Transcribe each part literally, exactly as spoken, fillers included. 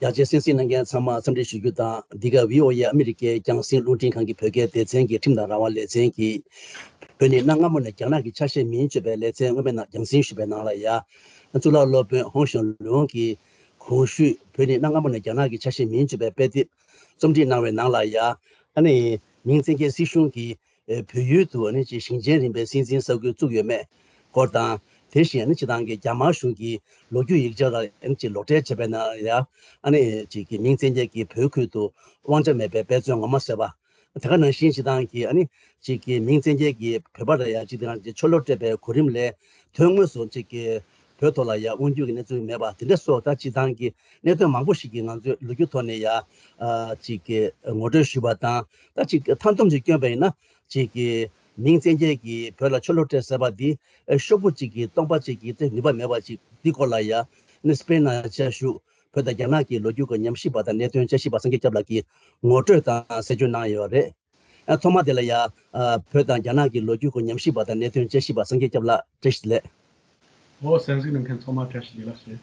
རྒྱ་ཆེའི་གསན་གཟིགས་གནང་མཁན་ཚང་མ་འཚམས་འདྲི་ཞུ་རྒྱུ་དང་། འདི་ག་བྷི་ཨོ་ཨེ་ཨ་མི་རི་ཀའི་རྒྱང་སྲིང་རླུང་འཕྲིན་ཁང་གི་བོད་སྐད་སྡེ་ཚན་གྱི་ཁྲིམས་དང་རང་དབང་ལེ་ཚན་གྱིས། བོད་ནི་གནའ་སྔ་མོ་ནས་རྒྱ་ནག་གི་ཆ་ཤས་མིན་བརྗོད་པའི་ལེ་ཚན་སྔོན་མའི་ནང་རྒྱང་སྲིང་ཞུས་པའི་ནང་ལ་ཡ། གཙུག་ལག་སློབ་དཔོན་ཧོང་ཞང་ལུང་གིས་གོང་ཞུས་བོད་ནི་གནའ་སྔ་མོ་ནས་རྒྱ་ནག་གི་ཆ་ཤས་མིན་བརྗོད་པའི་དཔེ་དེབ་རྩོམ་སྒྲིག་གནང་བའི་ནང་ལ་ཡ། ཨ་ནི་མིང་བཙན་རྒྱལ་སྲིད་གཞུང་གིས་ཨེ་བོད་ཡུལ་དུ་ཨ་ནི་ཅིག་ཞིང་ཆེན་རིམ་པའི་སྲིད་འཛིན་ས་ཁུལ་བཙུགས་ཡོད་མེད་སྐོར་དང་། དེ་བཞིན་ཨ་ནི་སྤྱི་བཏང་གི་རྒྱ་དམར་གཞུང་གི་ལོ་རྒྱུས་ཡིག་ཆ་ལ་ཨ་ནི་ཅིག་ལོག་འགྲེལ་བྱས་པའི་ནང་ལ་ཡ། ཨ་ནི་ཅིག་གི་མིང་བཙན་རྒྱལ་གྱིས་བོད་ཁུལ་དུ་དབང་ཆ་མེད་པའི་དཔེ་མཚོན་ངོ་མ་བཟོས་པ། དེ་ག་ནང་བཞིན་སྤྱི་བཏང་གི་ཨ་ནི་ཅིག་གི་མིང་བཙན་རྒྱལ་གྱིས་བོད་པ་ལ་ཡ་ཅིག་དེ་རང་གི་ཆོས་ལུགས་སྤྲད་པའི་གོ་རིམ་ལས་དོན་དངོས་སུ་ཅིག་གི་བོད་ཐོག་ལ་ཡ་དབང་སྒྱུར་གྱི་གནས་ཚུལ་མེད་པ་དེ་འདྲ་སོགས། ད་སྤྱི་བཏང་གི་གནད་དོན་མང་པོ་ཞིག་གིས་ང་ཚོས་ལོ་རྒྱུས་ཐོག་ནས་ཡ་ཨ་ཅིག་གི་ངོ་སྤྲོད་ཞུས་པ་དང་། ད་ཅིག་མཐའ་སྡོམ་ཅིག་བསྐྱོན་པ་ཡིན་ན། ཅིག་གི་མིང་བཙན་རྒྱལ་གྱིས་བོད་ལ་ཆོས་ལུགས་སྤྲད་ཟེར་བ་འདི་ཨ་ཤོག་བུ་ཅིག་གི་སྟོང་པ་ཅིག་གི་དེ་ནུས་པ་མེད་པ་ཅིག་འདི་སྐོར་ལ་ཡ་ནི་སྤེན་ནང་ཆ་བཞུགས་བོད་དང་རྒྱ་ནག་གི་ལོ་རྒྱུས་ཀྱི་ཉམས་ཞིབ་པ་དང་གནད་དོན་དཔྱད་ཞིབ་པ་སངས་རྒྱས་སྐྱབས་ལགས་ཀྱིས་ངོ་སྤྲོད་དང་གསལ་བརྗོད་གནང་ཡོད་རེད། ཨ་ཐོག་མ་དེ་ལ་ཡ་ཨ་བོད་དང་རྒྱ་ནག་གི་ལོ་རྒྱུས་ཀྱི་ཉམས་ཞིབ་པ་དང་གནད་དོན་དཔྱད་ཞིབ་པ་སངས་རྒྱས་སྐྱབས་ལགས་བཀྲ་ཤིས་བདེ་ལེགས། འོ་གསན་གཟིགས་གནང་མཁན་ཚང་མ་བཀྲ་ཤིས་བདེ་ལེགས་ཞུ།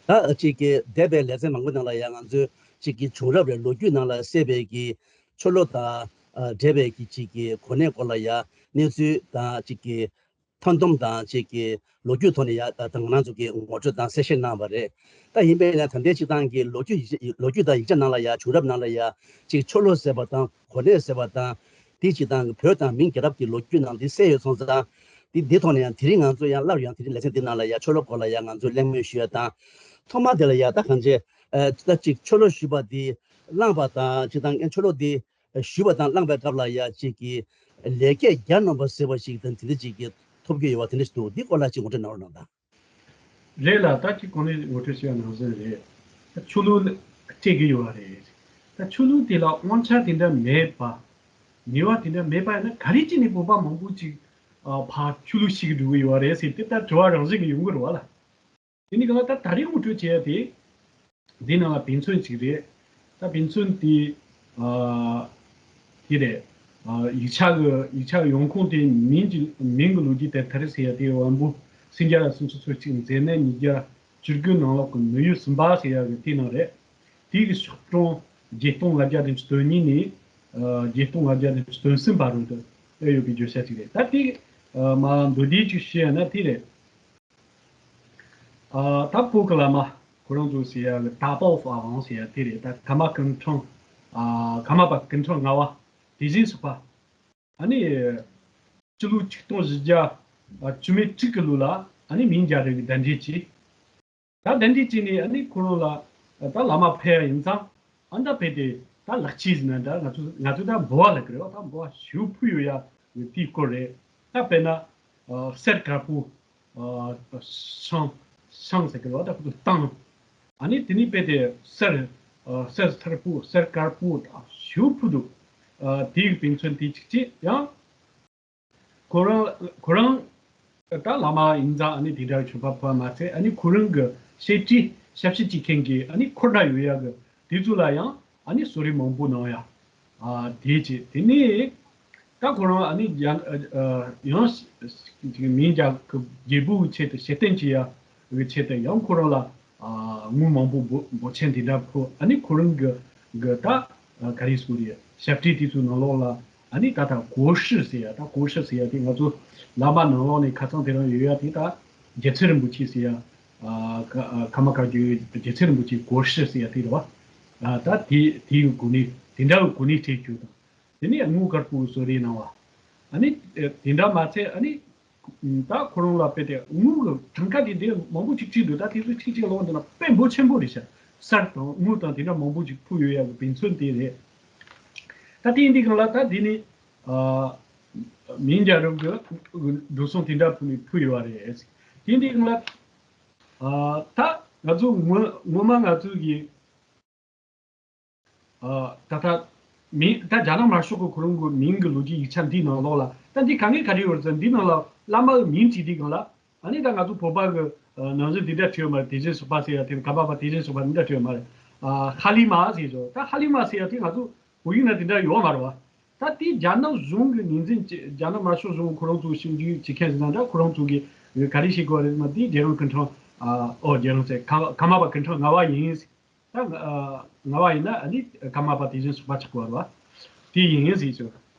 ད་ཅིག་གི་འདས་པའི་ལེ་ཚན་མང་པོ་ནང་ལ་ཡ་ང་ཚོས་ཅིག་གི་བྱུང་རབས་རེད། ལོ་རྒྱུས་ནང་ལ་གསལ་བའི་གི་ཆོས་ལུགས་དང་ཨ་འབྲེལ་བའི་གི་ཅིག་གི་གོ་གནས་སྐོར་ལ་ཡ་གནས་ཚུལ་དང་ཅིག་གི་མཐའ་སྡོམ་དང་ཅིག་གི་ལོ་རྒྱུས་ཐོག་ནས་ཡ་ད་ང་རང་ཚོ་གིས་ངོ་སྤྲོད་དང་གསལ་བཤད་གནང་བ་རེད། ད་ཡིན་པས་ན་ད་ལྟའི་སྤྱི་བཏང་གི་ལོ་རྒྱུས་ཡིག་ཆ་ལོ་རྒྱུས་དང་ཡིག་ཆ་ནང་ལ་ཡ་བྱུང་རབས་ནང་ལ་ཡ་ཅིག་ཆོས་ལུགས་ཟེར་བ་དང་གོ་གནས་ཟེར་བ་དང་། དེ་སྤྱི་བཏང་གི་བོད་དང་མིང་རྒྱལ་རབས་ཀྱི་ལོ་རྒྱུས་ནང་འདི་གསལ་ཡོད་སོང་ཙང་། འདི་འདི་ཐོག་ནས་ཡང་དེ་རིང་ང་ཚོ་ཡང་སླར་ཡང་དེ་རིང་ལེ་ཚན་འདི་ནང་ལ་ཡ་ཆོས་ལུགས་སྐོར་ལ་ཡ་ང་ཚོས་གླེང་མོལ་ཞུ་ཡ་དང་། ཐོག་མ་དེ་ལ་ཡ་ད་གང་ཅི་ཨ་ད་ཅིག་ཆོས་ལུགས་ཞུས་པ་འདི་བླངས་པ་དང་སྤྱི་བཏང་ཡང་ཆོས་ལུགས་འདི་ཞུས་པ་དང་བླངས་པའི་སྐབས་ལ་ཡ་ཅིག་གི་ལེགས་སྐྱེས་གྱ་ནོམ་པ་ཟེར་བ་ཞིག་དང་དེ་འདྲ་ཅིག་གི་ཐོབ་ཀྱི་ཡོད་པ་དེ་འདྲ་ཞིག་འདུག་འདི་སྐོར་ལ་ཅིག་ངོ་སྤྲོད་གནང་རོགས་གནང་དང་། རེད་ལ། ད་ཅིག་གོང་ནས་ངོ་སྤྲོད་བྱས་པ་ནང་བཞིན་རེད། ད་ཆོས་ལུགས་སྤྲད་ཀྱི་ཡོད་པ་རེད། ད་ཆོས་ལུགས་དེ་ལ་དབང་ཆ་དེ་འདྲ་མེད་པ། ནུས་པ་དེ་འདྲ་མེད་པ་ཡིན་ན་ག་རེ་བྱས་ནས་བོད་པ་མང་པོ་ཅིག་ཨ་ཕར་ཆོས་ལུགས་ཤིག་འགྲོ་གི་ཡོད་པ་རེད་ཟེར་དེ་ད་དྲི་བ་རང་བཞིན་གྱིས་ཡོང་གི་རེད་བ་ལ། དེ་ནི་གང་ལ་ད་ད་རེས་ངོ་སྤྲོད་བྱས་ཡ་དེ། འདི་ནང་ལ་དཔེ་མཚོན་གཅིག་རེད། ད་དཔེ་མཚོན་དེ། ཨ། དེ་རེད། ཨ། ཡིག་ཆ་གི་ཡིག་ཆ་གི་ཡོང་ཁུངས་དེ་མིང་གི་མིང་གི་ལོ་རྒྱུས་དེབ་ཐེར་ཟེར་ཡ་དེ་བམ་པོ་སུམ་བརྒྱ་དང་སུམ་ཅུ་སོ་གཅིག་མཛད་ནས་ཉིས་བརྒྱ་བཅུ་དགུ་ནང་ལོགས་ཀྱི་མི་ཡུལ་གསུམ་པ་ཟེར་ཡ་གི་དེ་ནང་རེད། དེ་གི་ཤོག་གྲངས་བརྒྱད་སྟོང་ལྔ་བརྒྱ་དང་བཅུ་གཉིས་ནས། ཨ། བརྒྱད་སྟོང་ལྔ་བརྒྱ་དང་བཅུ་གསུམ་བར་དུ་ཨེ་ཡོད་པའི་བརྗོད་བྱ་ཅིག་རེད། ད་དེ་ཨ་མ་མདོར་བསྡུས་ཅིག་བཤད་ན་དེ་རེད། ཨ། ད་བོད་ཀྱི་བླ་མ་ཁོ་རང་ཚོ་ཟེར་ཡ་གི་ད་པའོ་ཧྥ་ཝང་ཟེར་ཡ་དེ་རེད། ད་ཀརྨ་སྐུ་ཕྲེང་། ཨ། ཀརྨ་པ་སྐུ་ཕྲེང་ལྔ་པ། དེ་བཞིན་གཤེགས་པ། ཨ་ནི་སྤྱི་ལོ་ཆིག་སྟོང་བཞི་བརྒྱ་བཅུ་མེད་དྲུག་གི་ལོ་ལ་ཨ་ནི་མིང་རྒྱལ་རབས་ཀྱི་གདན་འདྲེན་བྱས། ད་གདན་འདྲེན་བྱས་ནས་ཨ་ནི་ཁོ་རང་ལ་ད་བླ་མ་ཕེབས་ཡ་ཡིན་ཙང་། ཨ་ད་ཕེབས་ཏེ་ད་ལག་ཁྱེར་ཟེར་ན་འདྲ། ང་ཚོ་ང་ཚོ་ད་འབུལ་བ་ལབ་ཀྱི་རེད་བ། ད་འབུལ་བ་ཞེ་པོ་ཕུལ་ཡོད་ཡ་དེའི་སྐོར་རེད། ད་དཔེར་ན་ཨ་གསེར་དཀར་པོ་ཨ་ཤངས་ཤངས་ཟེར་གྱི་རེད་བ། ད་ཁོ་ཚོ་བཏང་། ཨ་ནི་དེ་ནས་དཔེ་དེ་གསེར་ཨ་གསེར་ཐར་པོ་གསེར་དཀར་པོ་ད་ཞེ་པོ་ཕུལ་འདུག་ཨ་དེའི་དཔེ་མཚོན་དེ་གཅིག་བྱས། ཡང་ཁོ་རང་ཁོ་རང་ད་བླ་མ་ཡིན་ཙང་ཨ་ནི་དེ་འདྲ་བའི་མཆོད་པ་ཕུལ་བ་མ་ཚད། ཨ་ནི་ཁོ་རང་གི་བཤད་ཁྲིད་ཞབས་ཕྱི་བྱེད་མཁན་གྱི་ཨ་ནི་འཁོར་དགྲ་ཡོད་ཡ་གི་དེ་ཚོ་ལ་ཡང་ཨ་ནི་གསོལ་རས་མང་པོ་གནང་ཡ། ཨ་དེ་བྱས། དེ་ནས་ད་ཁོ་རང་ཨ་ནི་རྒྱ་ཨ་ཡང་ཅིག་མིང་རྒྱལ་གྱི་རྒྱལ་པོའི་ཆེད་དུ་ཕྱིར་འཐེན་བྱེད་ཡ་གི་ཆེད་དུ་ཡང་ཁོ་རང་ལ་ཨ་དངུལ་མང་པོ་འབོ་འབོར་ཆེན་དེ་འདྲ་ཕུལ། ཨ་ནི་ཁོ་རང་གི་གི་ད་ཨ་ག་རེ་ཟེར་དགོས་རེད། ཞབས་ཕྱི་དེ་ཚོའི་ནང་ལོགས་ལ་ཨ་ནི་ད་ད་གོ་ཧྲི་ཟེར་ཡ། ད་གོ་ཧྲི་ཟེར་ཡ་དེ་ང་ཚོ་བླ་མ་ནང་ལོགས་ནས་ཁ་སང་དེ་རིང་ཡོད་ཡ་དེ་ད་རྒྱལ་ཚབ་རིན་པོ་ཆེ་ཟེར་ཡ། ཨ་ཀ་ཨ་ཀརྨ་བཀའ་བརྒྱུད་རྒྱལ་ཚབ་རིན་པོ་ཆེ་གོ་ཧྲི་ཟེར་ཡ་དེ་རེད་བ། ཨ་ད་དེ་དེའི་གོ་གནས་དེ་འདྲ་བའི་གོ་གནས་སྤྲད་རྒྱུ་དང་། དེ་ནས་དངུལ་དཀར་པོའི་གསོལ་རས་གནང་བ། ཨ་ནི་ཨེ་དེ་འདྲ་མ་ཚད་ཨ་ནི་ད་ཁོ་རང་ལ་དཔེ་དེ་དངུལ་གྱི་གྲངས་ཀ་དེ་དེ་མང་པོ་ཅིག་བྲིས་འདུག་ད་དེ་ཚོ་གཅིག་གཅིག་ལོག་འདི་ལ་དཔེ་འབོར་ཆེན་པོ་རེད་ཤག་གསེར་དང་དངུལ་དང་དེ་འདྲ་མང་པོ་ཅིག་ཕུལ་ཡོད་ཡ་གི་དཔེ་མཚོན་དེ་རེད། ད་དེ་ཡིན་དུས་སྒང་ལ་ད་དེ་ནི་ཨ་མིང་རྒྱལ་རབས་ཀྱི་འགྲོ་སོང་དེ་འདྲ་ཕུལ་ནས་ཕུལ་ཡོད་པ་རེད། དེ་ཡིན་དུས་སྒང་ལ་ཨ་ད་ང་ཚོ་ངོ་ངོ་མ་ང་ཚོ་གི་ཨ་ད་ལྟ་མིང་ད་རྒྱ་ནག་དམར་ཤོག་གི་ཁོ་རང་གི་མིང་གི་ལོ་རྒྱུས་ཡིག་ཆ་འདིའི་ནང་ལོགས་ལ་ད་འདི་གང་གི་ག་རེ་ཡོད་རེད་ཟེར། འདིའི་ནང་ལ་བླ་མ་གི་མིང་བྲིས་དུས་སྒང་ལ་ཨ་ནི་ད་ང་ཚོ་བོད་པ་གི་ཨ་ནང་བཞིན་འདི་འདྲ་བྲིས་ཡོད་མ་རེད། དེ་བཞིན་གཤེགས་པ་ཟེར་ཡ་དེ་ཀརྨ་པ་དེ་བཞིན་གཤེགས་པ་འདི་འདྲ་བྲིས་ཡོད་མ་རེད། ཨ་ཧ་ལི་མ་ཟེར་ཞོག་ད་ཧ་ལི་མ་ཟེར་ཡ་དེ་ང་ཚོ་བོད་ཡིག་ནང་དེ་འདྲ་ཡོད་མ་རེད་བ། ད་དེ་རྒྱ་ནག་གཞུང་གི་ངོས་འཛིན་བྱེད། རྒྱ་ནག་དམར་ཤོག་གཞུང་ཁོ་རང་ཚོ་ཞིབ་འཇུག་བྱེད་མཁན་ཟེར་ན་འདྲ། ཁོ་རང་ཚོ་གི་ག་རེ་བྱེད་དགོས་རེད་ཟེར་ན། དེ་རྒྱལ་རོང་སྐུ་ཕྲེང་ཨ་ཨོ་རྒྱལ་རོང་ཟེར། ཀརྨ་པ་སྐུ་ཕྲེང་ལྔ་པ་ཡིན། ད་ང་བ་ཡིན་ན་ཨ་ནི་ཀརྨ་པ་དེ་བཞིན་གཤེགས་པ་ཆགས་པ་རེད་བ། དེ་ཡིན་ཟེར་ཞུ།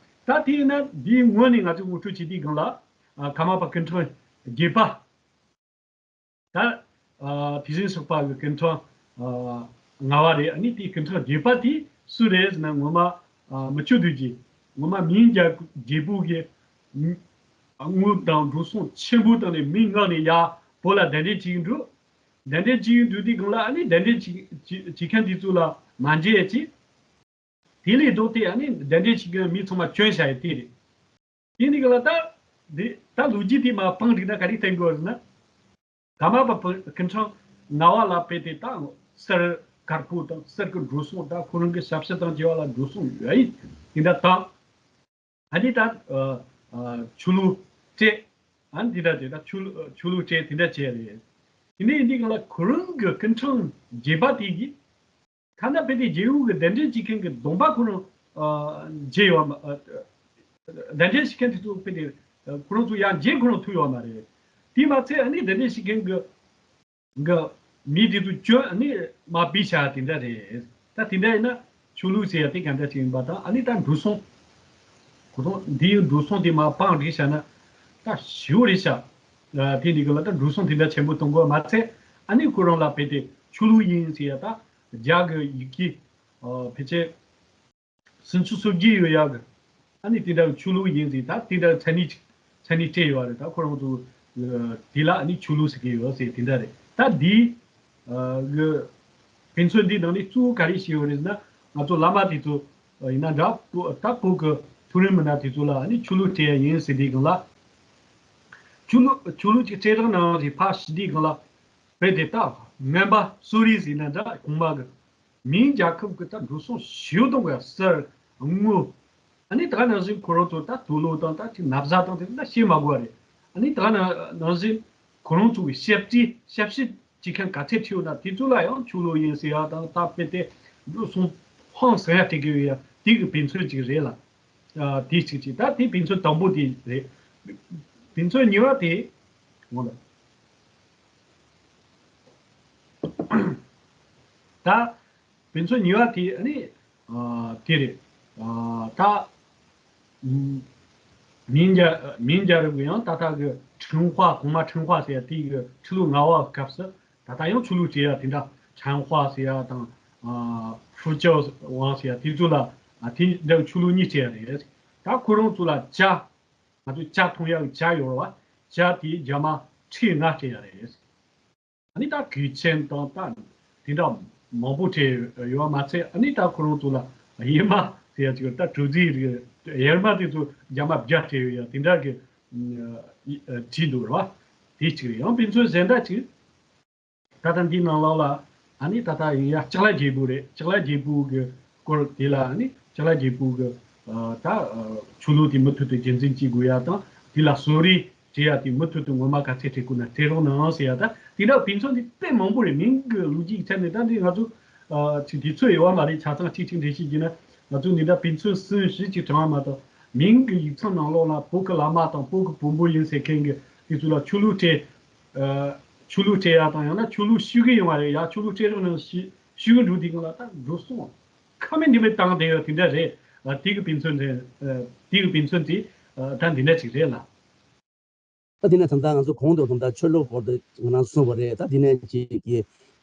ད་དེ་ཡིན་ན་འདིའི་ངོས་ནས་ང་ཚོས་ངོ་སྤྲོད་བྱེད་དུས་སྒང་ལ་ཀརྨ་པ་སྐུ་ཕྲེང་བརྒྱད་པ། ད་དེ་བཞིན་གཤེགས་པ་གི་སྐུ་ཕྲེང་ལྔ་པ་རེད། ཨ་ནི་དེའི་སྐུ་ཕྲེང་བརྒྱད་པ་དེ་སུ་རེད་ཟེར་ན། ངོ་མ་མི་བསྐྱོད་རྡོ་རྗེ། ངོ་མ་མིང་རྒྱལ་རྒྱལ་པོ་གི་དངོས་དང་འགྲོ་སོང་ཆེན་པོ་བཏང་ནས་མི་མངགས་ནས་ཡར་བོད་ལ་གདན་འདྲེན་བྱེད་ཀྱི་འགྲོ། གདན་འདྲེན་བྱེད་ཀྱི་འགྲོ་དུས་སྒང་ལ་ཨ་ནི་གདན་འདྲེན་བྱེད་བྱེད་མཁན་དེ་ཚོ་ལ་མ་མཇལ་ཡ་ཅིག་དེ་ལས་ལྡོག་སྟེ་ཨ་ནི་གདན་འདྲེན་བྱེད་མཁན་མི་ཚང་མ་བྱོན་བཞག་ཡ་དེ་རེད། དེ་ནི་ག་ལ་ད། འདི་ད་ལོ་རྒྱུས་དེ་མར་སྤང་བསྒྲིགས་ན་ག་རེ་བསྟན་དགོས་ཟེར་ན། ཀརྨ་པ་སྐུ་ཕྲེང་ལྔ་པ་ལ་དཔེ་དེ་ད་གསེར་དཀར་པོ་དང་གསེར་གྱི་འགྲོ་སོང་དང་ཁོ་རང་གི་ཞབས་ཕྱི་དང་བཅས་པ་ལ་འགྲོ་སོང་ཡོད་ཡིན་དེ་འདྲ་དང་། ཨ་ནི་ད་ཆོས་ལུགས་སྤྲད། ཨ་ནི་དེ་འདྲ་དེ་ད་ཆོས་ལུགས་ཆོས་ལུགས་སྤྲད་དེ་འདྲ་བྱས་རེད། དེ་ནས་འདི་ག་ལ་ཁོ་རང་གི་སྐུ་ཕྲེང་བརྒྱད་པ་དེ་གིས། ཐ་ན་དཔེ་དེ་རྒྱལ་ཡུམ་གྱི་གདན་འདྲེན་བྱེད་མཁན་གྱི་སྡོམ་པ་ཁོ་རང་མཇལ་ཡོད་མ། གདན་འདྲེན་བྱེད་མཁན་དེ་ཚོ་དཔེ་དེ་ཁོ་རང་ཚོ་ཡང་མཇལ་ཁོ་རང་ཐུབ་ཡོད་མ་རེད། དེ་མ་ཚད་ཨ་ནི་གདན་འདྲེན་བྱེད་མཁན་གྱི་གི་མི་དེ་ཚོ་བྱོན་ཨ་ནི་མར་ཕུད་བཞག་དེ་འདྲ་རེད། ད་དེ་འདྲ་ཡིན་ན་ཆོས་ལུགས་ཟེར་ཡ་དེ་ག་འདྲ་ཅིག་ཡིན་པ་དང་། ཨ་ནི་ད་འགྲོ་སོང་ཁོ་རང་འདིའི་འགྲོ་སོང་དེ་མར་སྤང་བསྒྲིགས་བཞག་ན་ད་ཞེ་པོ་རེད་ཤག་དེ་འདི་ག་ལ་ད་འགྲོ་སོང་དེ་འདྲ་ཆེན་པོ་གཏོང་དགོས་མ་ཚད། ཨ་ནི་ཁོ་རང་ལ་དཔེ་དེ་ཆོས་ལུགས་ཡིན་ཟེར་ཡ་ད་རྒྱ་གི་ཡི་གེ་ཕལ་ཆེར་སུམ་ཅུ་སོ་བརྒྱད་ཡོད་ཡག་གི། ཨ་ནི་དེ་འདྲ་ཆོས་ལུགས་ཡིན་ཟིག་ད་དེ་འདྲ་མཚན་ཉིད་ཅིག་མཚན་ཉིད་སྤྲད་ཡོད་རེད། ད་ཁོ་རང་ཚོ་དེ་ལ་ཨ་ནི་ཆོས་ལུགས་ཟེར་གི་ཡོད་ཟེར་དེ་འདྲ་རེད། ད་འདི་གི་དཔེ་མཚོན་འདི་ནང་ནས་གཙོ་བོ་ག་རེ་བཤད་ཡོད་རེད་ཟེར་ན། ང་ཚོ་བླ་མ་དེ་ཚོ་ཡིན་ན་འདྲ། ད་བོད་གི་མཐོ་རིམ་མི་སྣ་དེ་ཚོ་ལ་ཨ་ནི་ཆོས་ལུགས་སྤྲད་ཡ་ཡིན་ཟེར་དུས་སྒང་ལ། ཆོས་ལུགས་ཆོས་ལུགས་ཅིག་སྤྲད་རོགས་གནང་ཟེར་ཕར་ཞུ་དུས་སྒང་ལ། རྦད་དེ་ད་སྨན་པ་གསོ་རིག་ཟེར་ན་འདྲ། གོང་མ་གི་མིང་རྒྱལ་ཁབ་ཀྱི་ད་འགྲོ་སོང་ཞེ་པོ་གཏོང་དགོས་ཡ། གསེར་དངུལ། ཨ་ནི་ད་ག་ནང་བཞིན་ཁོ་རང་ཚོ་ད་དུག་ལོག་དང་ད་ཅིག་ན་བཟའ་དང་དེ་འདྲ་བཤད་མ་དགོས་པ་རེད། ཨ་ནི་ད་ག་ནང་ནང་བཞིན་ཁོ་རང་ཚོ་གི་ཞབས་ཕྱི་ཞབས་ཕྱི་བྱེད་མཁན་ག་ཚད་ཁྲིད་ཡོད་ན་དེ་ཚོ་ལ་ཡང་ཆོས་ལུགས་ཡིན་ཟེར་ཡ་དང་། ད་དཔེ་དེ་འགྲོ་སོང་ཧང་སང་ཡ་སྤྲད་ཀྱི་ཡོད་ཡ་དེ་གི་དཔེ་མཚོན་ཅིག་རེད་ལ། ཨ་དེ་གཅིག་གཅིག་ད་དེ་དཔེ་མཚོན་དང་པོ་དེ་རེད། དཔེ་མཚོན་གཉིས་པ་དེ་འོ་ལ། ད་དཔེ་མཚོན་གཉིས་པ་དེ་ཨ་ནི་ཨ་དེ་རེད། ཨ་ད་ཨམ་མིང་རྒྱལ་མིང་རྒྱལ་རབས་ཀྱི་ཡང་ད་ལྟ་གི་ཁྲིན་ཧྭ། གོང་མ་ཁྲིན་ཧྭ་ཟེར་ཡ་དེ་གི་ཆོས་ལུགས་ལྔ་པ་སྐབས་སུ་ད་ལྟ་ཡང་ཆོས་ལུགས་སྤྲད་ཡ་དེ་འདྲ། ཁྲིན་ཧྭ་ཟེར་ཡ་དང་ཨ་ཧྥུ་ཅའོ་ཝང་ཟེར་ཡ་དེ་ཚོ་ལ་ཨ་དེ་འདྲ་ཆོས་ལུགས་གཉིས་སྤྲད་ཡ་རེད། ད་ཁོ་རང་ཚོ་ལ་ཇ། ང་ཚོ་ཇ་འཐུང་ཡག་ཇ་ཡོད་རེད་བ། ཇ་དེ་རྒྱ་མ་ཁྲི་ལྔ་སྤྲད་ཡ་རེད། ཨ་ནི་ད་གོས་ཆེན་དང་ད་དེ་འདྲ་མང་པོ་སྤྲད་ཡོད་པ་མ་ཚད། ཨ་ནི་ད་ཁོ་རང་ཚོ་ལ་གཡེར་མ་ཟེར་ཡ་ཅིག་ད་གྲུ་གཟིངས་རིགས་གཡེར་མ་དེ་ཚོ་རྒྱ་མ་བརྒྱ་སྤྲད་ཡོད་ཡ་དེ་འདྲ་གི་བྲིས་འདུག་རེད་བ། དེ་གཅིག་རེད། ཡང་དཔེ་མཚོན་གཞན་དག་ཅིག་ད་ལྟ་འདིའི་ནང་ལོགས་ལ་ཨ་ནི་ད་ལྟ་ཡིན་ཡ་ལྕགས་ལཱ་རྒྱལ་པོ་རེད། ལྕགས་ལཱ་རྒྱལ་པོ་གི་སྐོར་དེ་ལ་ཨ་ནི་ལྕགས་ལཱ་རྒྱལ་པོ་གི་ཨ་ད་ཨ་ཆོས་ལུགས་དེ་མུ་མཐུད་དུ་རྒྱུན་འཛིན་བྱེད་དགོས་ཡ་དང་། དེ་ལ་གསོལ་རས་སྤྲད་ཡ་དེ་མུ་མཐུད་དུ་ངོ་མ་ག་ཚད་སྤྲད་དགོས་ན་སྤྲད་རོགས་གནང་ཟེར་ཡ། ད་དེ་འདྲ་དཔེ་མཚོན་དེ་དཔེ་མང་པོ་རེད། མིང་གི་ལོ་རྒྱུས་ཀྱི་ཆ་ནས་ད་འདི་ང་ཚོ་ཨ་ཅིག་དུས་ཚོད་ཡོད་པ་མ་རེད། ཆ་ཚང་གཅིག་གཅིག་འགྲེལ་བཤད་བགྱིས་ན་ང་ཚོ་འདི་འདྲ་དཔེ་མཚོན་གསུམ་བཞི་ཅིག་དྲངས་པ་མ་གཏོགས། མིང་གི་ཡིག་ཚང་ནང་ལོགས་ལ་བོད་ཀྱི་བླ་མ་དང་བོད་ཀྱི་བོན་པོ་ཡིན་ཟེར་མཁན་གྱི་དེ་ཚོ་ལ་ཆོས་ལུགས་སྤྲད། ཨ་ཆོས་ལུགས་སྤྲད་ཡ་དང་ཡང་ན་ཆོས་ལུགས་ཞུ་གི་ཡོང་བ་རེད། ཡ་ཆོས་ལུགས་སྤྲད་རོགས་གནང་ཞུ་ཞུ་གི་འགྲོ་དུས་སྒང་ལ་ད་འགྲོ་སོང་ཁ་མེད་འདི་མེད་བཏང་བསྡད་ཡོད་དེ་འདྲ་རེད། ཨ་དེ་གི་དཔེ་མཚོན་རེད། ཨ་དེ་གི་དཔེ་མཚོན་དེ་ཨ་ད་འདི་འདྲ་ཅིག་རེད་ལ། ད་དེ་ནས་ད་ལྟ་ང་ཚོ་གོང་དུ་ད་ལྟ་ཆོས་ལུགས་སྐོར་དུ་ང་རང་གསུངས་པ་རེད། ད་དེ་ནས་ཅིག་གི་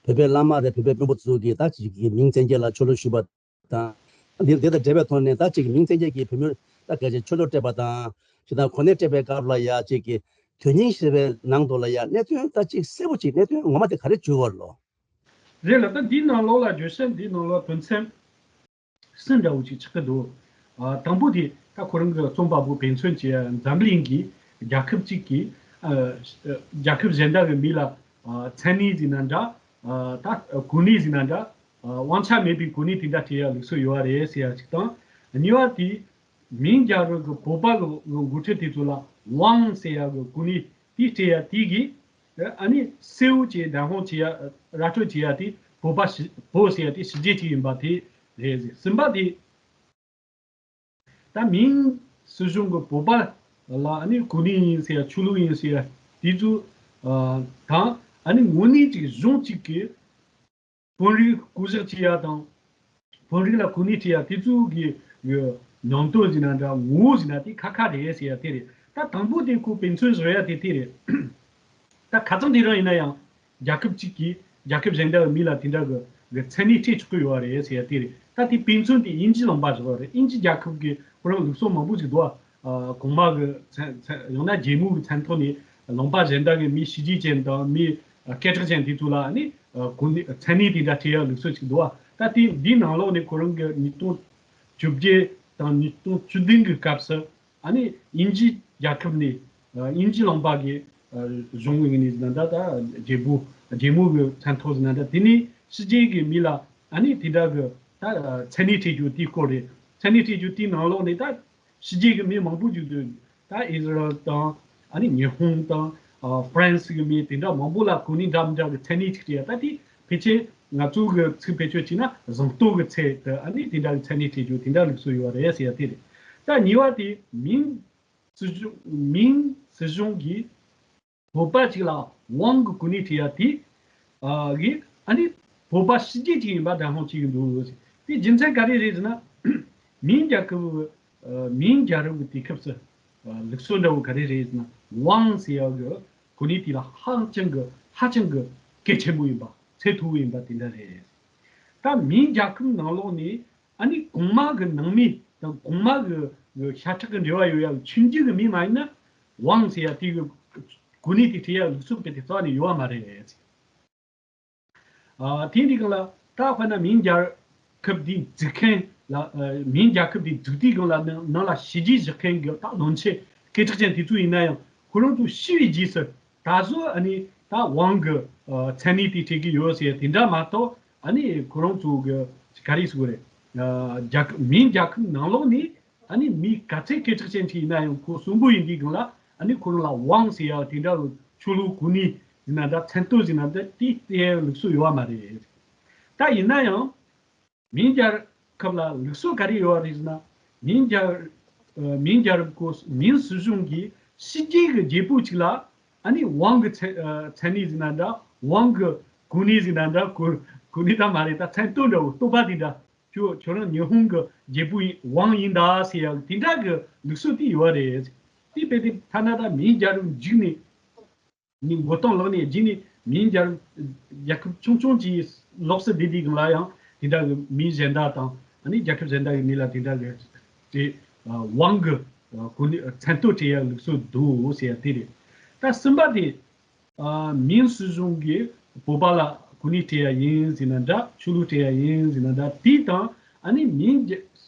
བོད་པའི་བླ་མ་རེད། བོད་པའི་དཔོན་པོ་ཚོ་གིས་ད་ཅིག་གི་མིང་བཙན་སྐྱེལ་ལ་ཆོས་ལུགས་ཞུས་པ་དང་། འདི་འདི་དང་འབྲེལ་བའི་ཐོག་ནས་ད་ཅིག་མིང་བཙན་སྐྱེལ་གྱིས་བོད་མིར་ད་གལ་ཆེ་ཆོས་ལུགས་སྤྲད་པ་དང་། ཞེ་དྲག་གོ་གནས་སྤྲད་པའི་སྐབས་ལ་ཡ་ཅིག་གི་དོན་སྙིང་ཞེས་པའི་ནང་དུ་ལ་ཡ་གནད་དོན་ད་ཅིག་གསལ་པོ་ཅིག་གནད་དོན་ངོ་མ་དེ་ག་རེ་བརྗོད་པ་རེད་ལོ། རེད་ལ། ད་འདིའི་ནང་ལོགས་ལ་བརྗོད་བྱ་འདིའི་ནང་ལོགས་དོན་ཚན་གསུམ་འདྲ་བོ་ཅིག་ཆགས་ཀྱི་འདུག་ཨ་དང་པོ་དེ་ད་ཁོ་རང་གི་རྩོམ་པ་པོ་དཔེ་མཚོན་བྱས་འཛམ་གླིང་གི་རྒྱལ་ཁབ་ཅིག་གི་ཨ་རྒྱལ་ཁབ་གཞན་དག་གི་མི་ལ་ཨ་མཚན་གནས་ཟེར་ན་འདྲ། ཨ་ད་གོ་གནས་ཟེར་ན་འདྲ། ཨ་དབང་ཆ་མེད་པའི་གོ་གནས་དེ་འདྲ་སྤྲད་ཡ་ལུགས་སྲོལ་ཡོད་རེད་ཟེར་ཡ་ཅིག་དང་། གཉིས་པ་དེ་མིང་རྒྱལ་རབས་ཀྱི་བོད་པ་གི་འགོ་ཁྲིད་དེ་ཚོ་ལ་ཝང་ཟེར་ཡ་གི་གོ་གནས་དེ་སྤྲད་ཡ་དེ་གིས་ཨ་ནི་སེའུ་ཅེས་བདམས་དཔང་བྱེད་ཡ་ར་སྤྲོད་བྱེད་ཡ་དེ་བོད་པ་ཞི་བོད་ཟེར་ཡ་དེ་ཕྱི་རྒྱལ་ཅིག་ཡིན་པ་དེ་རེད་ཟེར། གསུམ་པ་དེ་ད་མིང་སྲིད་གཞུང་གི་བོད་པ་ལ་ཨ་ནི་གོ་གནས་ཡིན་ཟེར་ཡ་ཆོས་ལུགས་ཡིན་ཟེར་ཡ་དེ་ཚོ་དང་ཨ་ནི་དངོས་གནས་ཅིག་གཞུང་གཅིག་གི་དཔོན་རིགས་བསྐོ་གཞག་བྱེད་ཡ་དང་། དཔོན་རིགས་ལ་གོ་གནས་སྤྲད་ཡ་དེ་ཚོ་གི་གི་ནང་དོན་ཟེར་ན་འདྲ། ངོ་བོ་ཟེར་ན་དེ་ཁ་ཁ་རེད་ཟེར་ཡ་དེ་རེད། ད་དང་པོ་དེ་ཁོ་དཔེ་མཚོན་བཞག་ཡ་དེ་དེ་རེད། ད་ཁ་རྩང་དེ་རང་ཡིན་ན་ཡང་རྒྱལ་ཁབ་གཅིག་གིས་རྒྱལ་ཁབ་གཞན་དག་གི་མི་ལ་དེ་འདྲ་གི་གི་མཚན་གནས་སྤྲད་ཆོག་གི་ཡོད་རེད་ཟེར་ཡ་དེ་རེད། ད་དེ་དཔེ་མཚོན་དེ་དབྱིན་ཇི་ལུང་པ་བཞག་རེད། དབྱིན་ཇི་རྒྱལ་ཁབ་གི་ཁོ་རང་ལུགས་སྲོལ་མང་པོ་ཞིག་འདུག་ཨ། གོང་མ་གི་མཚན་མཚན་ཡང་ན་རྒྱལ་མོ་གི་མཚན་ཐོག་ནས་ལུང་པ་གཞན་དག་གི་མི་ཕྱི་རྒྱལ་ཅན་དང་མི་སྐད་གྲགས་ཅན་དེ་ཚོ་ལ་ནི་གོ་གནས་མཚན་གནས་དེ་འདྲ་སྤྲད་ཡ་ལུགས་སྲོལ་ཞིག་འདུག་ཨ། ད་དེ་འདིའི་ནང་ལོགས་ནས་ཁོ་རང་གི་ཉིས་སྟོང་བཅོ་བརྒྱད་དང་ཉིས་སྟོང་བཅུ་བདུན་གི་སྐབས་སུ། ཨ་ནི་དབྱིན་ཇི་རྒྱལ་ཁབ་ནས་ཨ་དབྱིན་ཇི་ལུང་པ་གི་ཨ་གཞུང་གི་ངོས་ནས་ཟེར་ན་འདྲ། ད་རྒྱལ་པོ་རྒྱལ་མོ་གི་མཚན་ཐོག་ཟེར་ན་འདྲ། དེ་ནས་ཕྱི་རྒྱལ་གི་མི་ལ་ཨ་ནི་དེ་འདྲ་གི་ད་མཚན་གནས་སྤྲད་རྒྱུ་དེའི་སྐོར་རེད། མཚན་གནས་སྤྲད་རྒྱུ་དེའི་ནང་ལོགས་ནས་ད་ཕྱི་རྒྱལ་གི་མི་མང་པོ་ཞིག་འདུག་ད་ཨི་ཟི་རལ་དང་ཨ་ནི་ཉི་ཧོང་དང་ཨ་ཧྥ་རན་སི་གི་མི་དེ་འདྲ་མང་པོ་ལ་གོ་གནས་འདྲ་མི་འདྲ་གི་མཚན་གནས་ཅིག་སྤྲད་ཡ། ད་དེ་ཕལ་ཆེར་ང་ཚོ་གི་ཚིག་བེད་སྤྱོད་བྱས་ན་གཟེངས་བསྟོད་ཀྱི་ཚད་དུ་ཨ་ནི་དེ་འདྲ་གི་མཚན་གནས་སྤྲད་རྒྱུ་དེ་འདྲ་ལུགས་སྲོལ་ཡོད་རེད་ཟེར་ཡ་དེ་རེད། ད་གཉིས་པ་དེ་མིང་སྲིད་གཞུང་མིང་སྲིད་གཞུང་གིས་བོད་པ་ཅིག་ལ་ཝང་གི་གོ་གནས་སྤྲད་ཡ་དེ་ཨ་གི་ཨ་ནི་བོད་པ་ཕྱི་རྒྱལ་ཅིག་ཡིན་པ་བདེན་དཔང་བྱེད་ཀྱི་འདུག་དེ་རྒྱུ་མཚན་ག་རེ་རེད་ཟེར་ན། མིང་རྒྱལ་ཁབ་ཨ་མིང་རྒྱལ་རབས་ཀྱི་དུས་སྐབས་སུ་ཨ་ལུགས་སྲོལ་འདྲ་བོ་ག་རེ་རེད་ཟེར་ན། ཝང་ཟེར་ཡ་གི་གོ་གནས་དེ་ལ་ཧ་ཅང་གི་ཧ་ཅང་གི་གལ་ཆེན་པོ་ཡིན་པ། ཚད་མཐོ་བོ་ཡིན་པ་དེ་འདྲ་རེད། ད་མིང་རྒྱལ་ཁབ་ནང་ལོགས་ནས་ཨ་ནི་གོང་མ་གི་ནང་མི་དང་གོང་མ་གི་གི་ཤ་ཁྲག་གི་འབྲེལ་བ་ཡོད་ཡ་གི་ཆུང་རྒྱུད་གི་མི་མ་ཡིན་ན་ཝང་ཟེར་ཡ་དེ་གི་གོ་གནས་དེ་སྤྲད་ཡ་ལུགས་སྲོལ་དཔེ་དེ་རྩ་བ་ནས་ཡོད་པ་མ་རེད། ཨ་དེ་འདི་གང་ལ་ད་དཔེར་ན་མིང་རྒྱལ་ཁབ་འདི་འཛུགས་མཁན་ལ་ཨ་མིང་རྒྱལ་ཁབ་འདི་འཛུགས་དུས་གང་ལ་ནང་ནང་ལ་བྱས་རྗེས་བཞག་མཁན་གི་ད་བློན་ཆེན་སྐད་གྲགས་ཅན་དེ་ཚོ་ཡིན་ན་ཡང་ཁོ་རང་ཚོ་ཤི་བའི་རྗེས་སུ་ད་གཟོད་ཨ་ནི་ད་ཝང་གི་ཨ་མཚན་གནས་དེ་སྤྲད་ཀྱི་ཡོད་ཟེར་དེ་འདྲ་མ་གཏོགས། ཨ་ནི་ཁོ་རང་ཚོ་གི་ག་རེ་ཟེར་དགོས་རེད། ཨ་རྒྱལ་ཁབ་མིང་རྒྱལ་ཁབ་ནང་ལོགས་ནས་ཨ་ནི་མི་ག་ཚད་སྐད་གྲགས་ཅན་ཞིག་ཡིན་ན་ཡང་ཁོ་གསོན་པོ་ཡིན་དུས་གང་ལ་ཨ་ནི་ཁོ་རང་ལ་ཝང་ཟེར་ཡ་དེ་འདྲ་ཆོས་ལུགས་གོ་གནས་ཟེར་ན་འདྲ། མཚན་བསྟོད་ཟེར་ན་འདྲ། དེ་སྤྲད་ཡ་ལུགས་སྲོལ་ཡོད་པ་མ་རེད། ད་ཡིན་ན་ཡང་མིང་རྒྱལ་ཁབ་ལ་ལུགས་སྲོལ་ག་རེ་ཡོད་པ་རེད་ཟེར་ན། མིང་རྒྱལ་ཨ་མིང་རྒྱལ་རབས་སྐོར་མིང་སྲིད་གཞུང་གིས་ཕྱི་རྒྱལ་གྱི་རྒྱལ་པོ་གཅིག་ལ་ཨ་ནི་ཝང་གི་མཚན་ཨ་མཚན་གནས་ཟེར་ན་འདྲ། ཝང་གི་གོ་གནས་ཟེར་ན་འདྲ། གོ་གོ་གནས་ད་མ་རེད། ད་མཚན་བསྟོད་འདྲ་བོ། བསྟོད་པ་དེ་འདྲ། ཁྱོད་ཁྱོད་རང་ཉི་ཧོང་གི་རྒྱལ་པོ་ཡིན། ཝང་ཡིན་ད་ཟེར་ཡ་དེ་འདྲ་གི་ལུགས་སྲོལ་དེ་ཡོད་རེད། དེ་དཔེ་དེ་ཐ་ན་ད་མིང་རྒྱལ་རབས་མཇུག་ནས་ནི་འགོ་སྟངས་ལངས་ནས་རྗེས་ནས་མིང་རྒྱལ་རབས་རྒྱལ་ཁབ་ཆུང་ཆུང་ཅིག་ལོགས་སུ་བསྡད་དུས་གང་ལ་ཡང་དེ་འདྲ་གི་མི་གཞན་དག་དང་ཨ་ནི་རྒྱལ་ཁབ་གཞན་དག་གི་མི་ལ་དེ་འདྲ་གི་དེ་ཝང་གི་གོ་གནས་མཚན་བསྟོད་སྤྲད་ཡ་ལུགས་སྲོལ་འདུག་ཟེར་ཡ་དེ་རེད། ད་གསུམ་པ་དེ། ཨ་མིང་སྲིད་གཞུང་གིས་བོད་པ་ལ་གོ་གནས་སྤྲད་ཡ་ཡིན་ཟེར་ན་འདྲ། ཆོས་ལུགས་སྤྲད་ཡ་ཡིན་ཟེར་ན་འདྲ། དེ་དང་ཨ་ནི་མིང་རྒྱ་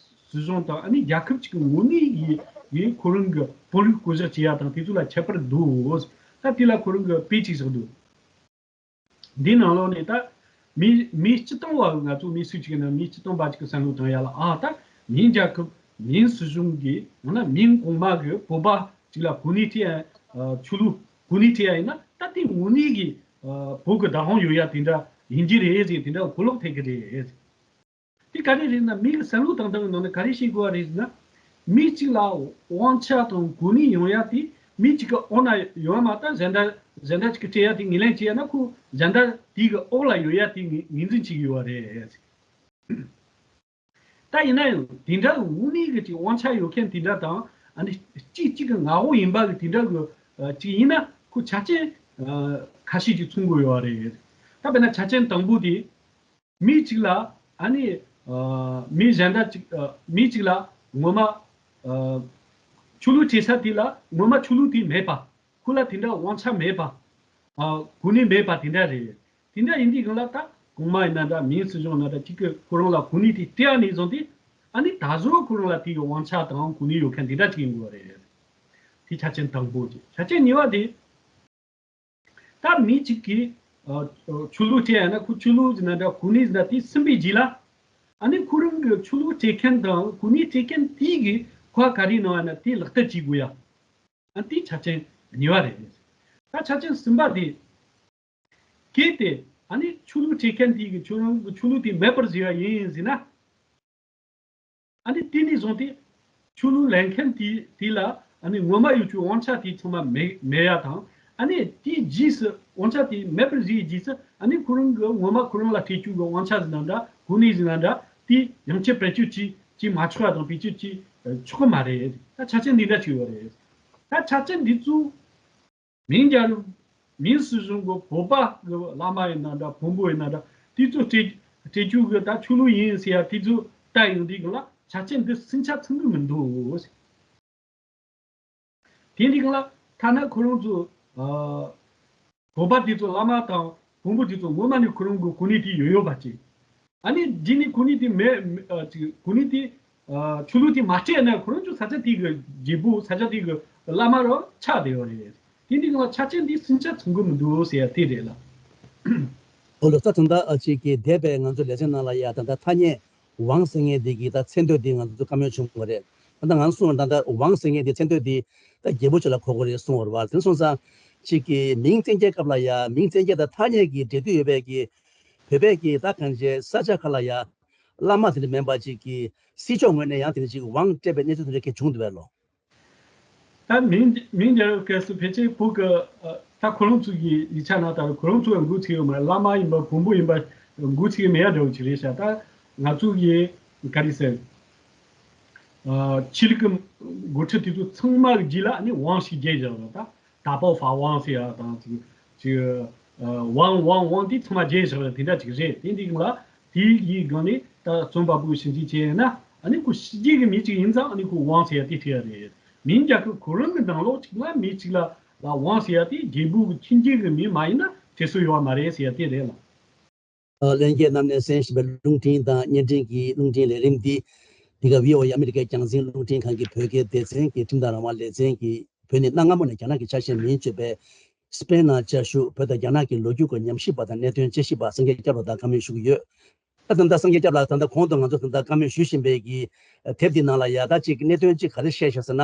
སྲིད་གཞུང་དང་ཨ་ནི་རྒྱལ་ཁབ་ཅིག་གི་ངོས་ནས་ཡིན་ཡིན་ཁོ་རང་གི་དཔོན་རིགས་བསྐོ་གཞག་བྱེད་ཡ་དང་དེ་ཚོ་ལ་ཁྱད་པར་འདུག་ད་དེ་ལ་ཁོ་རང་གི་དཔེ་ཅིག་བཞག་འདུག་འདི་ནང་ལོགས་ནས་ད་མི་མི་སྤྱི་བཏང་བ། ང་ཚོ་མི་སུ་གཅིག་ཡིན་ན་མི་སྤྱི་བཏང་བ་ཅིག་གི་བསམ་བློ་བཏང་ཡ་ལ། ཨ་ད་མིང་རྒྱལ་ཁབ་མིང་སྲིད་གཞུང་གིས་ཡང་ན་མིང་གོང་མ་གིས་བོད་པ་ཅིག་ལ་གོ་གནས་སྤྲད་ཡ། ཨ་ཆོས་ལུགས་གོ་གནས་སྤྲད་ཡ་ཡིན་ན་ད་དེ་དངོས་གནས་ཀྱི་ཨ་བོད་ཀྱི་བདག་དབང་ཡོད་ཡ་དེ་འདྲ་ཡིན་གྱི་རེད་ཟེར་དེ་འདྲ་གོ་ལོག་ཐེབས་ཀྱི་རེད། དེ་ག་རེ་རེད་ན་མི་གི་བསམ་བློ་བཏང་སྟངས་ཀྱི་ནང་ནས་ག་རེ་ཤེས་དགོས་པ་རེད་ཟེར་ན། མི་གཅིག་ལ་དབང་ཆ་དང་གོ་གནས་ཡོང་ཡ་དེ་མི་གཅིག་གི་འོག་ན་ཡོད་མ་གཏོགས་གཞན་དག་གཞན་དག་ཅིག་གིས་སྤྲད་ཡ་དེ་ངོས་ལེན་བྱེད་ཡ་ན་ཁོ་གཞན་དག་དེ་གི་འོག་ལ་ཡོད་ཡ་དེ་ངོས་ངོས་འཛིན་བྱེད་ཀྱི་ཡོད་པ་རེད། ད་ཡིན་ན་ཡང་དེ་འདྲ་གི་དངོས་གནས་གི་ཅིག་དབང་ཆ་ཡོད་མཁན་དེ་འདྲ་དང་ཨ་ནི་གཅིག་གཅིག་གི་མངའ་འོག་ཡིན་པ་གི་དེ་འདྲ་གི་ཨ་ཅིག་ཡིན་ན་ཁོ་ཆ་རྐྱེན་ཨ་ཁ་ཤས་ཅིག་ཚང་དགོས་ཡོད་པ་རེད། ད་དཔེར་ན་ཆ་རྐྱེན་དང་པོ་དེ། མི་གཅིག་ལ་ཨ་ནི་ཨ་མི་གཞན་དག་ཅིག་ཨ་མི་གཅིག་ལ་ངོ་མ་ཨ་ཆོས་ལུགས་སྤྲད་ས་དེ་ལ་ངོ་མ་ཆོས་ལུགས་དེ་མེད་པ། ཁོ་ལ་དེ་འདྲ་དབང་ཆ་མེད་པ། ཨ་གོ་གནས་མེད་པ་དེ་འདྲ་རེད། དེ་འདྲ་ཡིན་དུས་གང་ལ་ད་གོང་མ་ཡིན་ན་འདྲ་མིང་སྲིད་གཞུང་ཡིན་ན་འདྲ་གཅིག་གིས་ཁོ་རང་ལ་གོ་གནས་དེ་སྤྲད་ནས་བཟུང་སྟེ་ཨ་ནི་ད་གཟོད་ཁོ་རང་ལ་དེ་གི་དབང་ཆ་དང་གོ་གནས་ཡོད་མཁན་དེ་འདྲ་ཅིག་ཡིན་དགོས་པ་རེད། དེ་ཆ་རྐྱེན་དང་པོ་ཅིག་ཆ་རྐྱེན་གཉིས་པ་དེ། ད་མི་གཅིག་གིས་ཨ་ཆོས་ལུགས་སྤྲད་ཡ་ན་ཁོ་ཆོས་ལུགས་ཟེར་ན་འདྲ་གོ་གནས་ཟེར་ན་དེ་ཟིན་པའི་རྗེས་ལ་ཨ་ནི་ཁོ་རང་གི་ཆོས་ལུགས་སྤྲད་མཁན་དང་གོ་གནས་སྤྲད་མཁན་དེ་གིས་ཁོ་ག་རེ་གནང་བ་ན་དེ་ལག་བསྟར་བྱེད་དགོས་ཡ། ཨ་དེ་ཆ་རྐྱེན་གཉིས་པ་རེད། ད་ཆ་རྐྱེན་གསུམ་པ་དེ། གལ་ཏེ་ཨ་ནི་ཆོས་ལུགས་སྤྲད་མཁན་དེ་གིས་ཁྱོད་རང་གི་ཆོས་ལུགས་དེ་མེད་པར་བཟོས་པ་ཡིན་ཟེར་ན། ཨ་ནི་དེ་ནས་བཟུང་སྟེ་ཆོས་ལུགས་ལེན་མཁན་དེ་དེ་ལ་ཨ་ནི་ངོ་མ་ཡོད་རྒྱུའི་དབང་ཆ་དེ་ཚང་མ་མེད་མེད་ཡ་དང་ ཨ་ནི་དེའི་རྗེས་སུ་དབང་ཆ་དེ་མེད་པར་བཟོས་རྗེས་སུ་ཨ་ནི་ཁོ་རང་གི་ངོ་མ་ཁོ་རང་ལ་སྤྲད་རྒྱུ་གི་དབང་ཆ་ཟིན་ན་འདྲ་གོ་གནས་ཟིན་ན་འདྲ་དེ་ཡང་བསྐྱར་བེད་སྤྱོད་བྱེད་བྱེད་མ་ཆོག་པ་དང་བེད་སྤྱོད་བྱེད་ཆོག་གི་མ་རེད། ད་ཆ་རྐྱེན་འདི་འདྲ་ཅིག་ཡོད་རེད། ད་ཆ་རྐྱེན་འདི་ཚོ་མིང་རྒྱལ་རབས་མིང་སྲིད་གཞུང་གི་བོད་པ་གི་བླ་མ་ཡིན་ན་འདྲ་བོན་པོ་ཡིན་ན་འདྲ་དེ་ཚོ་སྤྲད་སྤྲད་རྒྱུ་གི་ད་ཆོས་ལུགས་ཡིན་ཟེར་ཡ་དེ་ཚོ་ལྟ་ཡོང་དུས་གང་ལ་ཆ་རྐྱེན་འདི་ཟིན་ཆ་ཚང་གི་མི་འདུག་དེ་འདི་གང་ལ་ཐ་ན་ཁོ་རང་ཚོ་ཨ་བོད་པ་དེ་ཚོ་བླ་མ་དང་བོན་པོ་དེ་ཚོ་ངོ་མ་ནས་ཁོ་རང་གི་གོ་གནས་དེ་ཡོད་ཡོད་པ་ཅིག་ཨ་ནི་འདི་ནི་གོ་གནས་དེ་མེད་མེད་ཨ་ཅིག་གོ་གནས་དེ་ཨ་ཆོས་ལུགས་དེ་མ་སྤྲད་ན་ཁོ་རང་ཚོ་ས་ཆ་དེ་གི་རྒྱལ་པོ་ས་ཆ་དེ་གི་བླ་མ་རུ་ཆགས་བསྡད་ཡོད་རེད། དེ་འདི་གང་ལ་ཆ་རྐྱེན་དེ་ཟིན་ཆ་ཚང་གི་མི་འདུག་ཟེར་ཡ་དེ་རེད་ལ། ཨོ་ལོ་ས་ཚང་ད་ཨ་ཅིག་གི་འདས་པའི་ང་ཚོ་ལེ་ཚན་ནང་ལ་ཡ་ད་ལྟ་ཐ་སྙད་ཝང་ཟེར་མཁན་དེ་གི་ད་མཚན་བསྟོད་དེ་ང་ཚོ་བཀའ་མོལ་བྱུང་བ་རེད། ད་ལྟ་ང་གསུངས་པ་ད་ལྟ་ཝང་ཟེར་མཁན་དེ་མཚན་བསྟོད་དེ་ད་རྒྱལ་པོ་ཅིག་ལ་གོ་དགོས་རེད་གསུངས་པ་རེད་བ། དེ་སོང་ཙང་ཅིག་གི་མིང་བཙན་རྒྱལ་སྐབས་ལ་ཡ་མིང་བཙན་རྒྱལ་དང་ཐ་སྙད་ཀྱི་འབྲེལ་མཐུད་ཡོད་པའི་གི་བོད་པའི་གི་ད་གང་ཅི་ས་ཆ་ཁག་ལ་ཡ་བླ་མ་དེ་འདྲ་མིན་པ་ཅིག་གི་སྲིད་ཕྱོགས་ངོས་ནས་ཡང་དེ་འདྲ་ཅིག་ཝང་སྤྲད་པའི་གནས་ཚུལ་དེ་འདྲ་གི་བྱུང་འདུག་བས་ལོ། ད་མིང་མིང་རྒྱལ་རབས་སྐབས་སུ་ཕལ་ཆེར་བོད་ཀྱི་ཨ་ད་ཁོ་རང་ཚོ་གི་ཡིག་ཆ་ནང་ལྟར་ཁོ་རང་ཚོ་ཡང་འགོ་ཚུགས་ཡོད་མ་རེད། བླ་མ་ཡིན་པ་བོན་པོ་ཡིན་པ་འགོ་ཚུགས་ཡོད་མེད་ཡ་འདྲ་བོ་ཅིག་རེད་ཤག་ད་ང་ཚོ་གི་ག་རེ་ཟེར་ཨ་ཆོས་ལུགས་ཀྱི་འགོ་ཁྲིད་དེ་ཚོ་ཚང་མ་གི་རྗེས་ལ་ཨ་ནི་ཝང་ཞིག་རྒྱས་བཞག་རེད། ད་ད་པའོ་ཧྥ་ཝང་ཟེར་ཡ་དང་ཅིག་ཅིག་ཝང་ཝང་ཝང་དེ་ཚང་མ་རྒྱས་བཞག་རེད། དེ་འདྲ་ཅིག་རེད། དེ་འདི་གང་ལ། དེའི་གི་སྒང་ནས་ད་རྩོམ་པ་པོའི་ཞིབ་འཇུག་བྱས་ན་ཨ་ནི་ཁོ་ཕྱི་རྒྱལ་གི་མི་གཅིག་ཡིན་ཙང་ཨ་ནི་ཁོ་ཝང་ཟེར་ཡ་དེ་ཁྲིད་ཡ་རེད། མིང་རྒྱལ་ཁབ་ཁོ་རང་གི་ནང་ལོགས་གཅིག་ལ་མི་གཅིག་ལ་ལ་ཝང་ཟེར་ཡ་དེ་རྒྱལ་པོ་གི་ཁྱིམ་རྒྱུད་གི་མི་མ་ཡིན་ན་ཁྲིད་སྲོལ་ཡོད་མ་རེད་ཟེར་ཡ་དེ་རེད་ལ། ཨ། ལྷན་རྒྱས་རྣམས་ནས་གསན་བཞིན་པའི་རླུང་འཕྲིན་དང་བརྙན་འཕྲིན་གྱི་རླུང་འཕྲིན་ལས་རིམ་འདི་འདི་ག་ཝི་ཨོ་ཨེ་ཨ་མི་རི་ཀའི་རྒྱང་སྲིང་རླུང་འཕྲིན་ཁང་གི་བོད་སྐད་སྡེ་ཚན་གྱི་ཁྲིམས་དང་རང་དབང་ལེ་ཚན་གྱིས་བོད་ནས་གནའ་སྔ་མོ་ནས་རྒྱ་ནག་གི་ཆ་ཤས་མིན་བརྗོད་པའི་སྤེན་ནང་བཅའ་བཞུགས་བོད་དང་རྒྱ་ནག་གི་ལོ་རྒྱུས་སྐོར་ཉམས་ཞིབ་པ་དང་གནད་དོན་དཔྱད་ཞིབ་པ་སངས་རྒྱས་སྐྱབས་ལགས་དང་བཀའ་མོལ་ཞུ་གི་ཡོད། ད་ད་ལྟ་སངས་རྒྱས་སྐྱབས་ལགས་ད་ལྟ་གོང་དུ་ང་ཚོ་ད་ལྟ་བཀའ་མོལ་ཞུ་བཞིན་པའི་གི་དེབ་འདི་ནང་ལ་ཡ་ད་ཅིག་གནད་དོན་ཅིག་ག་རེ་བཤད་ཤག་ཟེར་ན།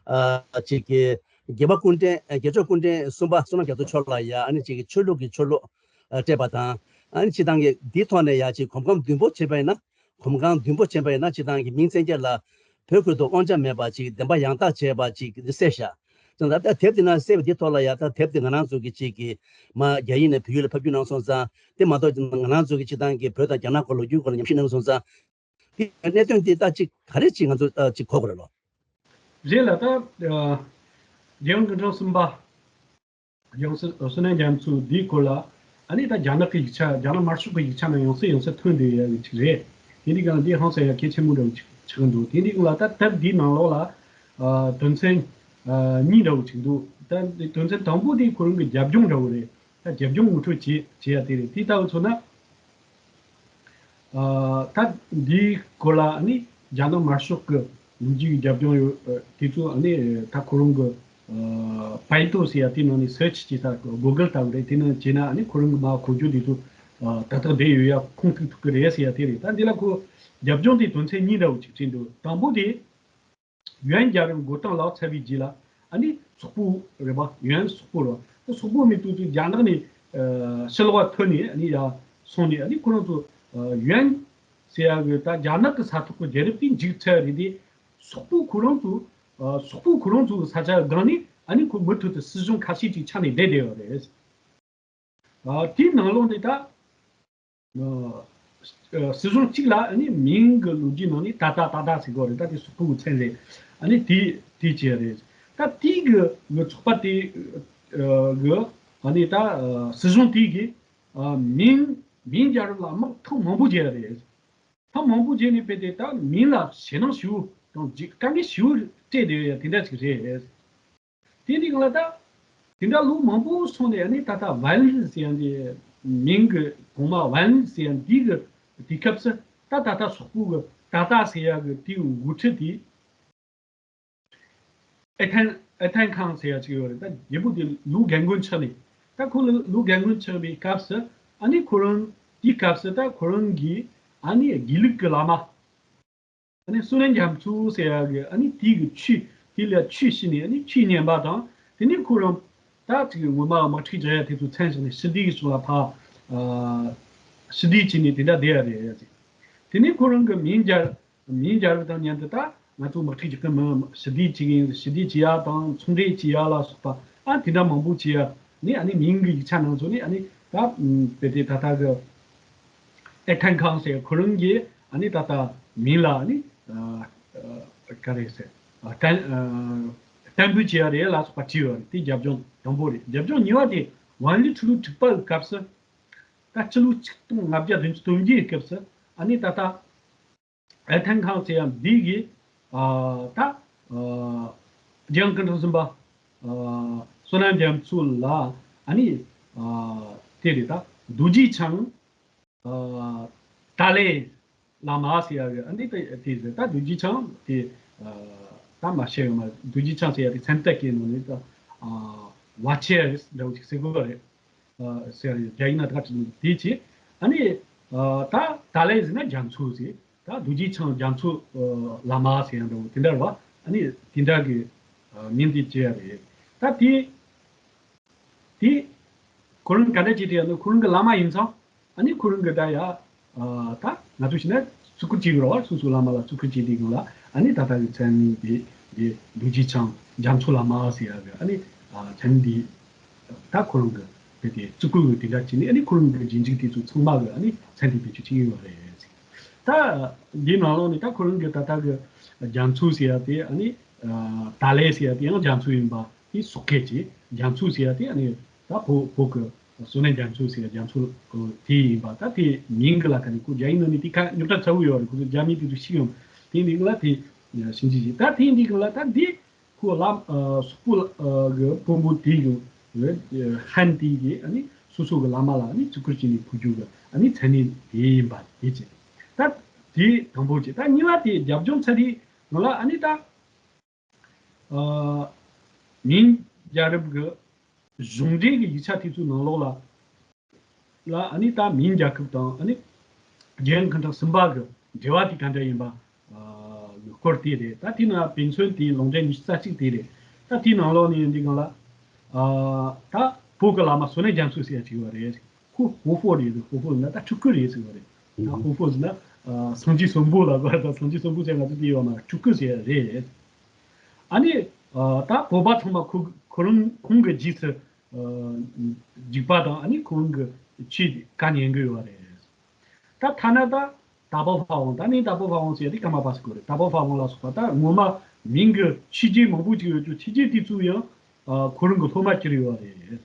ཨ་ཅིག་གི་རྒྱལ་བ་སྐུ་ཕྲེང་རྒྱལ་མཆོག་སྐུ་ཕྲེང་གསུམ་པ་བསོད་ནམས་རྒྱ་མཚོ་མཆོག་ལ་ཡ་ཨ་ནི་ཅིག་གི་ཆོས་ལུགས་ཀྱི་ཆོས་ལུགས་སྤྲད་པ་དང་ཨ་ནི་སྤྱི་བཏང་གི་འདིའི་ཐོག་ནས་ཡ་ཅིག་གོམ་གང་མདུན་སྤོ་བྱས་པ་ཡིན་ན། གོམ་གང་མདུན་སྤོ་བྱས་པ་ཡིན་ན་སྤྱི་བཏང་གི་མིང་བཙན་རྒྱལ་ལ་བོད་ཁུལ་དུ་དབང་ཆ་མེད་པ་ཅིག་བདེན་པ་ཡང་དག་བྱས་པ་ཅིག་འདི་གསལ་བཞག་ཙང་ད་ལྟ་དེབ་འདི་ན་གསལ་བའི་འདི་ཐོག་ལ་ཡ་ད་དེབ་འདི་ང་རང་ཚོ་གི་ཅིག་གི་མ་རྒྱ་ཡིག་ནས་བོད་ཡིག་ལ་ཕབ་སྒྱུར་གནང་སོང་ཙང་དེ་མ་གཏོགས་ང་རང་ཚོ་གི་སྤྱི་བཏང་གི་བོད་དང་རྒྱ་ནག་སྐོར་ལོ་རྒྱུས་སྐོར་ལ་ཉམས་ཞིབ་གནང་སོང་ཙང་དེ་གནད་དོན་འདི་ད་ཅིག་ག་རེ་ཅིག་ང་ཚོ་ད་ཅིག་གོ་དགོས་རེད་ལོ། རེད་ལ་ད་རྒྱལ་དབང་སྐུ་ཕྲེང་གསུམ་པ། ཡང་སྲིད་བསོད་ནམས་རྒྱ་མཚོ་འདིའི་སྐོར་ལ་ཨ་ནི་ད་རྒྱ་ནག་གི་ཡིག་ཆ་རྒྱ་ནག་དམར་ཤོག་གི་ཡིག་ཆ་ནང་ཡང་སྲིད་ཡང་སྲིད་ཐོན་བསྡད་ཡ་གི་ཅིག་རེད། དེ་འདི་གང་འདི་ཧང་སང་ཡ་གལ་ཆེན་པོ་འདྲ་བོ་ཅིག་ཆགས་འདུག་དེ་འདི་གང་ལ་ད་དེབ་འདིའི་ནང་ལོགས་ལ་ཨ་དོན་ཚན་ཨ་གཉིས་འདྲ་བོ་ཅིག་འདུག་ད་དོན་ཚན་དང་པོ་དེ་ཁོ་རང་གི་རྒྱབ་ལྗོངས་འདྲ་བོ་རེད། ད་རྒྱབ་ལྗོངས་ངོ་སྤྲོད་བྱེད་བྱེད་ཡ་དེ་རེད། དེ་ལྟ་བུ་མཚོན་ན། ཨ་ད་འདིའི་སྐོར་ལ་ནི་རྒྱ་ནག་དམར་ཤོག་གི་ལོ་རྒྱུས་ཀྱི་རྒྱབ་ལྗོངས་ཡོད་དེ་ཚོ་ནི་ད་ཁོ་རང་གི་པའི་ཏོ་ཟེར་ཡ་དེ་ནང་ནས་སར་ཆི་བྱེད་ས་གོ་གལ་ལྟ་བུ་རེད། དེ་ནང་བྱས་ན་ནི་ཁོ་རང་གི་མ་གོ་རྒྱུ་དེ་ཚོ་ཏག་ཏག་བསྡད་ཡོད་ཡ་ཁུངས་ཐུག་ཐུག་གི་རེད་ཟེར་ཡ་དེ་རེད། ད་འདི་ལ་ཁོ་རྒྱབ་ལྗོངས་དེ་དོན་ཚན་གཉིས་འདྲ་བོ་ཅིག་བྲིས་འདུག་དང་པོ་དེ། ཡོན་རྒྱལ་རབས་འགོ་སྟངས་ལ་ཚར་བའི་རྗེས་ལ་ཨ་ནི་སོག་པོ་རེད་པ། ཡོན་སོག་པོ་རེད་པ། སོག་པོ་མི་དུས་ཚོད་རྒྱ་ནག་ནས་ཕྱི་ལོགས་ཐོན་ནས་ཨ་ནི་ཡར་སོང་ནས་ཨ་ནི་ཁོ་རང་ཚོ་ཡོན་ཟེར་ཡ་གི་ད་རྒྱ་ནག་གི་ས་ཐོག་གི་རྒྱལ་རབས་དེ་མཇུག་ཚར་རེད་དེ། སོག་པོ་ཁོ་རང་ཚོ་སོག་པོ་ཁོ་རང་ཚོ་གི་ས་ཆ་སྒང་ནས་ཨ་ནི་ཁོ་མུ་མཐུད་དུ་སྲིད་གཞུང་ཁ་ཤས་ཅིག་ཆགས་ནས་བསྡད་བསྡད་ཡོད་རེད། ཨ་དེའི་ནང་ལོགས་ནས་ད་ཨ་སྲིད་གཞུང་གཅིག་ལ་ཨ་ནི་མིང་གི་ལོ་རྒྱུས་ནང་ནས་ད་ད་ད་ད་ཟེར་གོ་རེད། ད་དེ་སོག་པོ་གི་མཚན་རེད། ཨ་ནི་དེ་དེ་བྱས་རེད། ད་དེའི་གི་གི་ཚོགས་པ་དེ་ཨ་གི་ཨ་ནི་ད་ཨ་སྲིད་གཞུང་དེ་གི་ཨ་མིང་མིང་རྒྱལ་རབས་ལ་དམག་ཐེངས་མང་པོ་བརྒྱབ་རེད། ཐེངས་མང་པོ་བརྒྱབ་ནས་དཔེ་དེ་ད་མིང་ལ་ཞེད་སྣང་ཞེ་པོ་དང་ཅིག་དཀའ་ངལ་ཞེ་པོ་སྤྲད་བསྡད་ཡོད་ཡ་དེ་འདྲ་ཅིག་རེད། དེ་ནི་གང་ལ་ད། དེ་འདྲ་ལོ་མང་པོ་སོང་ནས་ནི་ད་ལྟ་ཝན་ལི་ཟེར་ཡ་འདི་མིང་གི་གོང་མ་ཝན་ལི་ཟེར་ཡ་འདི་གི་དུས་སྐབས་སུ་ད་ད་ལྟ་སོག་པོ་གི་ད་ལྟ་ཟེར་ཡ་གི་དེའི་འགོ་ཁྲིད་དེ་ཨེ་ཐན་ཨེ་ཐན་ཁང་ཟེར་ཡ་ཅིག་ཡོད་རེད། ད་རྒྱལ་པོ་དེ་ལོ་རྒན་རྒོན་ཆགས་ནས་ད་ཁོ་ལོ་ལོ་རྒན་རྒོན་ཆགས་པའི་སྐབས་སུ་ཨ་ནི་ཁོ་རང་དེའི་སྐབས་སུ་ད་ཁོ་རང་གི་ཨ་ནི་དགེ་ལུགས་ཀྱི་བླ་མ། ཨ་ནི་བསོད་ནམས་རྒྱ་མཚོ་ཟེར་ཡ་གི་ཨ་ནི་དེ་གི་ཆོས་དེ་ལ་ཆོས་ཤེས་ནས་ཨ་ནི་ཆོས་ཉན་པ་དང་དེ་ནས་ཁོ་རང་ད་ཅིག་ངོ་མ་དམག་འཁྲུག་རྒྱག་ཡ་དེ་ཚོ་མཚམས་བཞག་ནས་ཞི་བདེ་གི་ཕྱོགས་ལ་ཕར་ཨ་ཞི་བདེ་བྱས་ནས་དེ་འདྲ་བསྡད་ཡ་རེད་ཟེར། དེ་ནས་ཁོ་རང་གི་མིང་རྒྱལ་མིང་རྒྱལ་རབས་དང་མཉམ་དུ་ད་ང་ཚོ་དམག་འཁྲུག་རྒྱག་གི་མིན། ཞི་བདེ་བྱེད་ཀྱི་ཡིན། ཞི་བདེ་བྱེད་ཡ་དང་ཚོང་འབྲེལ་བྱེད་ཡ་ལ་སོགས་པ་ ཨ་དེ་འདྲ་མང་པོ་བྱས་ནས་ཨ་ནི་མིང་གི་ཡིག་ཆ་ནང་ཚོ་ནས་ཨ་ནི་ད་དཔེ་དེ་ད་ལྟ་གི་ཨེ་ཐན་ཁང་ཟེར་ཁོ་རང་གིས་ཨ་ནི་ད་ལྟ་མིང་ལ་ཨ་ནི་ག་རེ་ཟེར་གཏན་གཏན་འབེབས་བྱས་ཡ་རེད་ལ་སོགས་པ་བྲིས་ཡོད་རེད། དེ་རྒྱབ་ལྗོངས་དང་པོ་རེད། རྒྱབ་ལྗོངས་གཉིས་པ་དེ་ཝང་ལི་ཆུ་ལུག་དྲུག་པ་གི་སྐབས་སུ། ད་ཕྱི་ལོ་ཆིག་སྟོང་ལྔ་བརྒྱ་བདུན་ཅུ་དོན་བརྒྱད་སྐབས་སུ་ཨ་ནི་ད་ལྟ་ཨེ་ཐན་ཁང་ཟེར་ཡ་འདི་གི་ཨ་ད་ཨ་རྒྱལ་ཡུམ་སྐུ་ཕྲེང་གསུམ་པ་ཨ་བསོད་ནམས་རྒྱ་མཚོ་ལ་ཨ་ནི་ཨ་དེ་རེད། ད་རྡོ་རྗེ་འཆང་ཨ་ཏཱ་ལའི་བླ་མ་ཟེར་ཡ་གི་ཨ་ནི་ད་དེ་རེད། ད་རྡོ་རྗེ་འཆང་དེ་ཨ་ད་མ་བཤད་ཡོད་མ་རེད། རྡོ་རྗེ་འཆང་ཟེར་ཡ་དེ་མཚན་རྟགས་ཀྱི་ནང་ནས་ད་ཨ་བ་ཆེ་འདྲ་བོ་ཅིག་ཟེར་དགོས་པ་རེད། ཨ་ཟེར་ཡ་རྒྱ་ཡིག་ན་ད་ག་ཅིག་དེ་བྱས། ཨ་ནི་ཨ་ད་ཏཱ་ལའི་ཟེར་ན་རྒྱ་མཚོ་ཟེར། ད་རྡོ་རྗེ་འཆང་རྒྱ་མཚོ་ཨ་བླ་མ་ཟེར་ཡ་འདྲ་བོ་དེ་འདྲ་རེད་བ། ཨ་ནི་དེ་འདྲ་གི་ཨ་མིང་དེ་བྱས་ཡ་རེད། ད་དེ་དེ་ཁོ་རང་ག་འདྲ་བྱས་བྲིས་ཡ་ན་ཁོ་རང་གི་བླ་མ་ཡིན་ཙང་ཨ་ནི་ཁོ་རང་གི་ད་ཡ་ཨ་ད་ང་ཚོ་བྱས་ན་བརྩི་བཀུར་བྱེད་ཀྱི་རེད་བ། སོ་སོའི་བླ་མ་ལ་བརྩི་བཀུར་བྱེད་དུས་སྒང་ལ་ཨ་ནི་ད་ལྟ་གི་མཚན་དེ་དེ་རྡོ་རྗེ་འཆང་རྒྱ་མཚོ་བླ་མ་ཟེར་ཡ་གི་ཨ་ནི་ཨ་མཚན་དེ་ད་ཁོ་རང་གི་དེ་དེ་བརྩི་བཀུར་གི་དེ་འདྲ་བྱས་ནས་ཨ་ནི་ཁོ་རང་གི་རྗེས་འཇུག་དེ་ཚོ་ཚང་མ་གི་ཨ་ནི་མཚན་དེ་བེད་སྤྱོད་བྱེད་ཀྱི་ཡོད་རེད། ད་འདིའི་ནང་ལོགས་ནས་ད་ཁོ་རང་གི་ད་ལྟ་གི་རྒྱ་མཚོ་ཟེར་ཡ་དེ་ཨ་ནི་ཨ་ཏཱ་ལའི་ཟེར་ཡ་དེ་ཡང་རྒྱ་མཚོ་ཡིན་པ་དེ་སོག་སྐད་ཀྱི་རྒྱ་མཚོ་ཟེར་ཡ་དེ་ཨ་ནི་ད་བོད་བོད་ཀྱི་བསོད་ནམས་རྒྱ་མཚོ་ཟེར་ཡ་རྒྱ་མཚོ་དེ་ཡིན་པ། ད་དེ་མིང་གི་ལ་ཁ་ནས་ཁོ་རྒྱ་ཡིག་ནང་ནས་དེ་ཁ་རྙོག་དྲ་ཚ་བོ་ཡོད་རེད། ཁོ་ཚོ་རྒྱ་མི་དེ་ཚོ་ཤེས་ཡོང་། དེ་འདི་གི་ལ་དེ་ཞིབ་འཇུག་བྱས། ད་དེ་འདི་གི་ལ་ད་འདི་ཁོ་བླ་ཨ་སོག་པོ་ཨ་གི་དཔོན་པོ་དེ་གི་ཧན་དེ་གི་ཨ་ནི་སོ་སོ་གི་བླ་མ་ལ་ཨ་ནི་བརྩི་བཀུར་བྱས་ནས་ཕུལ་རྒྱུ་གི་ཨ་ནི་མཚན་གནས་དེ་ཡིན་པ་དེ་བྱས། ད་དེ་དང་པོ་བྱས། ད་གཉིས་པ་དེ་རྒྱབ་ལྗོངས་ཚ་དེའི་ནང་ལ་ཨ་ནི་ད་ཨ་མིང་རྒྱལ་རབས་ཀྱི་གཞུང་འབྲེལ་གྱི་ཡིག་ཆ་དེ་ཚོའི་ནང་ལོགས་ལ་ལ་ཨ་ནི་ད་མིང་རྒྱལ་ཁབ་དང་ཨ་ནི་རྒྱལ་ཡུམ་སྐུ་ཕྲེང་གསུམ་པ་གི་འབྲེལ་བ་དེ་ག་འདྲ་ཡིན་པ་ཨ་གི་སྐོར་དེ་རེད། ད་དེ་ན་དཔེ་མཚོན་དེ་ལུང་འདྲེན་ཉི་ཤུ་རྩ་གཅིག་དེ་རེད། ད་དེའི་ནང་ལོགས་ནས་འདི་གང་ལ་ཨ་ད་བོད་ཀྱི་བླ་མ་བསོད་ནམས་རྒྱ་མཚོ་ཟེར་ཡ་ཅིག་ཡོད་རེད། ཁོ་ཧོ་ཧྥོ་རེད། ཧོ་ཧྥོ་ཟེར་ན་ད་སྤྲུལ་སྐུ་རེད་ཟེར་བ་རེད། ད་ཧོ་ཧྥོ་ཟེར་ན་ཨ་སངས་རྒྱས་གསོན་པོ་ལ་གོ་ད་སངས་རྒྱས་གསོན་པོ་ཟེར་ང་ཚོ་དེ་ཡོད་མ་རེད། སྤྲུལ་སྐུ་ཟེར་རེད། ཨ་ནི་ཨ་ད་བོད་པ་ཚང་མ་ཁོ་ཁོ་རང་ཁོང་གི་རྗེས་སུ་ཨ་འཇུག་པ་དང་ཨ་ནི་ཁོང་གི་ཆོས་བཀའ་ཉན་གི་ཡོད་རེད། ད་ཐ་ན་ད་དྭགས་པོ་ཕ་བོང་། ད་ནི་དྭགས་པོ་ཕ་བོང་ཟེར་དེ་ཀརྨ་པ་ཟེར་གོ་རེད། དྭགས་པོ་ཕ་བོང་ལ་སོགས་པ་ད་ངོ་མ་མིང་གི་ཆོས་རྗེ་མང་པོ་ཅིག་ཡོད་རྒྱུ་ཆོས་རྗེ་དེ་ཚོ་ཡང་ཨ་ཁོ་རང་གི་སློབ་མ་གྱུར་ཡོད་རེད།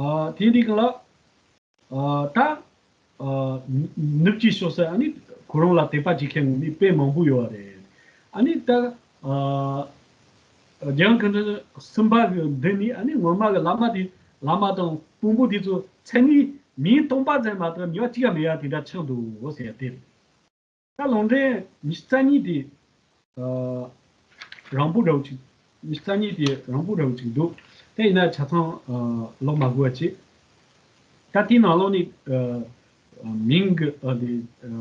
ཨ་དེ་འདི་གང་ལ་ཨ་ད་ཨ་ནུབ་ཀྱི་ཕྱོགས་སུ་ཨ་ནི་ཁོ་རང་ལ་དད་པ་བྱེད་མཁན་མི་དཔེ་མང་པོ་ཡོད་རེད། ཨ་ནི་ད་ཨ་རྒྱལ་ཡུམ་སྐུ་ཕྲེང་གསུམ་པ་གི་མདུན་ནས་ཨ་ནི་ངོ་མ་གི་བླ་མ་དེ་བླ་མ་དང་དཔོན་པོ་དེ་ཚོ་མཚན་གནས་མིང་སྟོང་པ་ཙམ་མ་གཏོགས་ནུས་པ་གཅིག་ཀྱང་མེད་ཡ་དེ་འདྲ་ཆགས་འདུག་ཟེར་ཡ་དེ་རེད། ད་ལུང་འདྲེན་ཉི་ཤུ་རྩ་གཉིས་དེ་ཨ་རིང་པོ་འདྲ་བོ་ཅིག་ཉི་ཤུ་རྩ་གཉིས་དེ་རིང་པོ་འདྲ་བོ་ཅིག་འདུག་དེ་ཡིན་ན་ཆ་ཚང་ཨ་ཀློག་མ་དགོས་པ་བྱེད། ད་དེའི་ནང་ལོགས་ནས་ཨ་མིང་གི་ཨ་དེ་ཨ་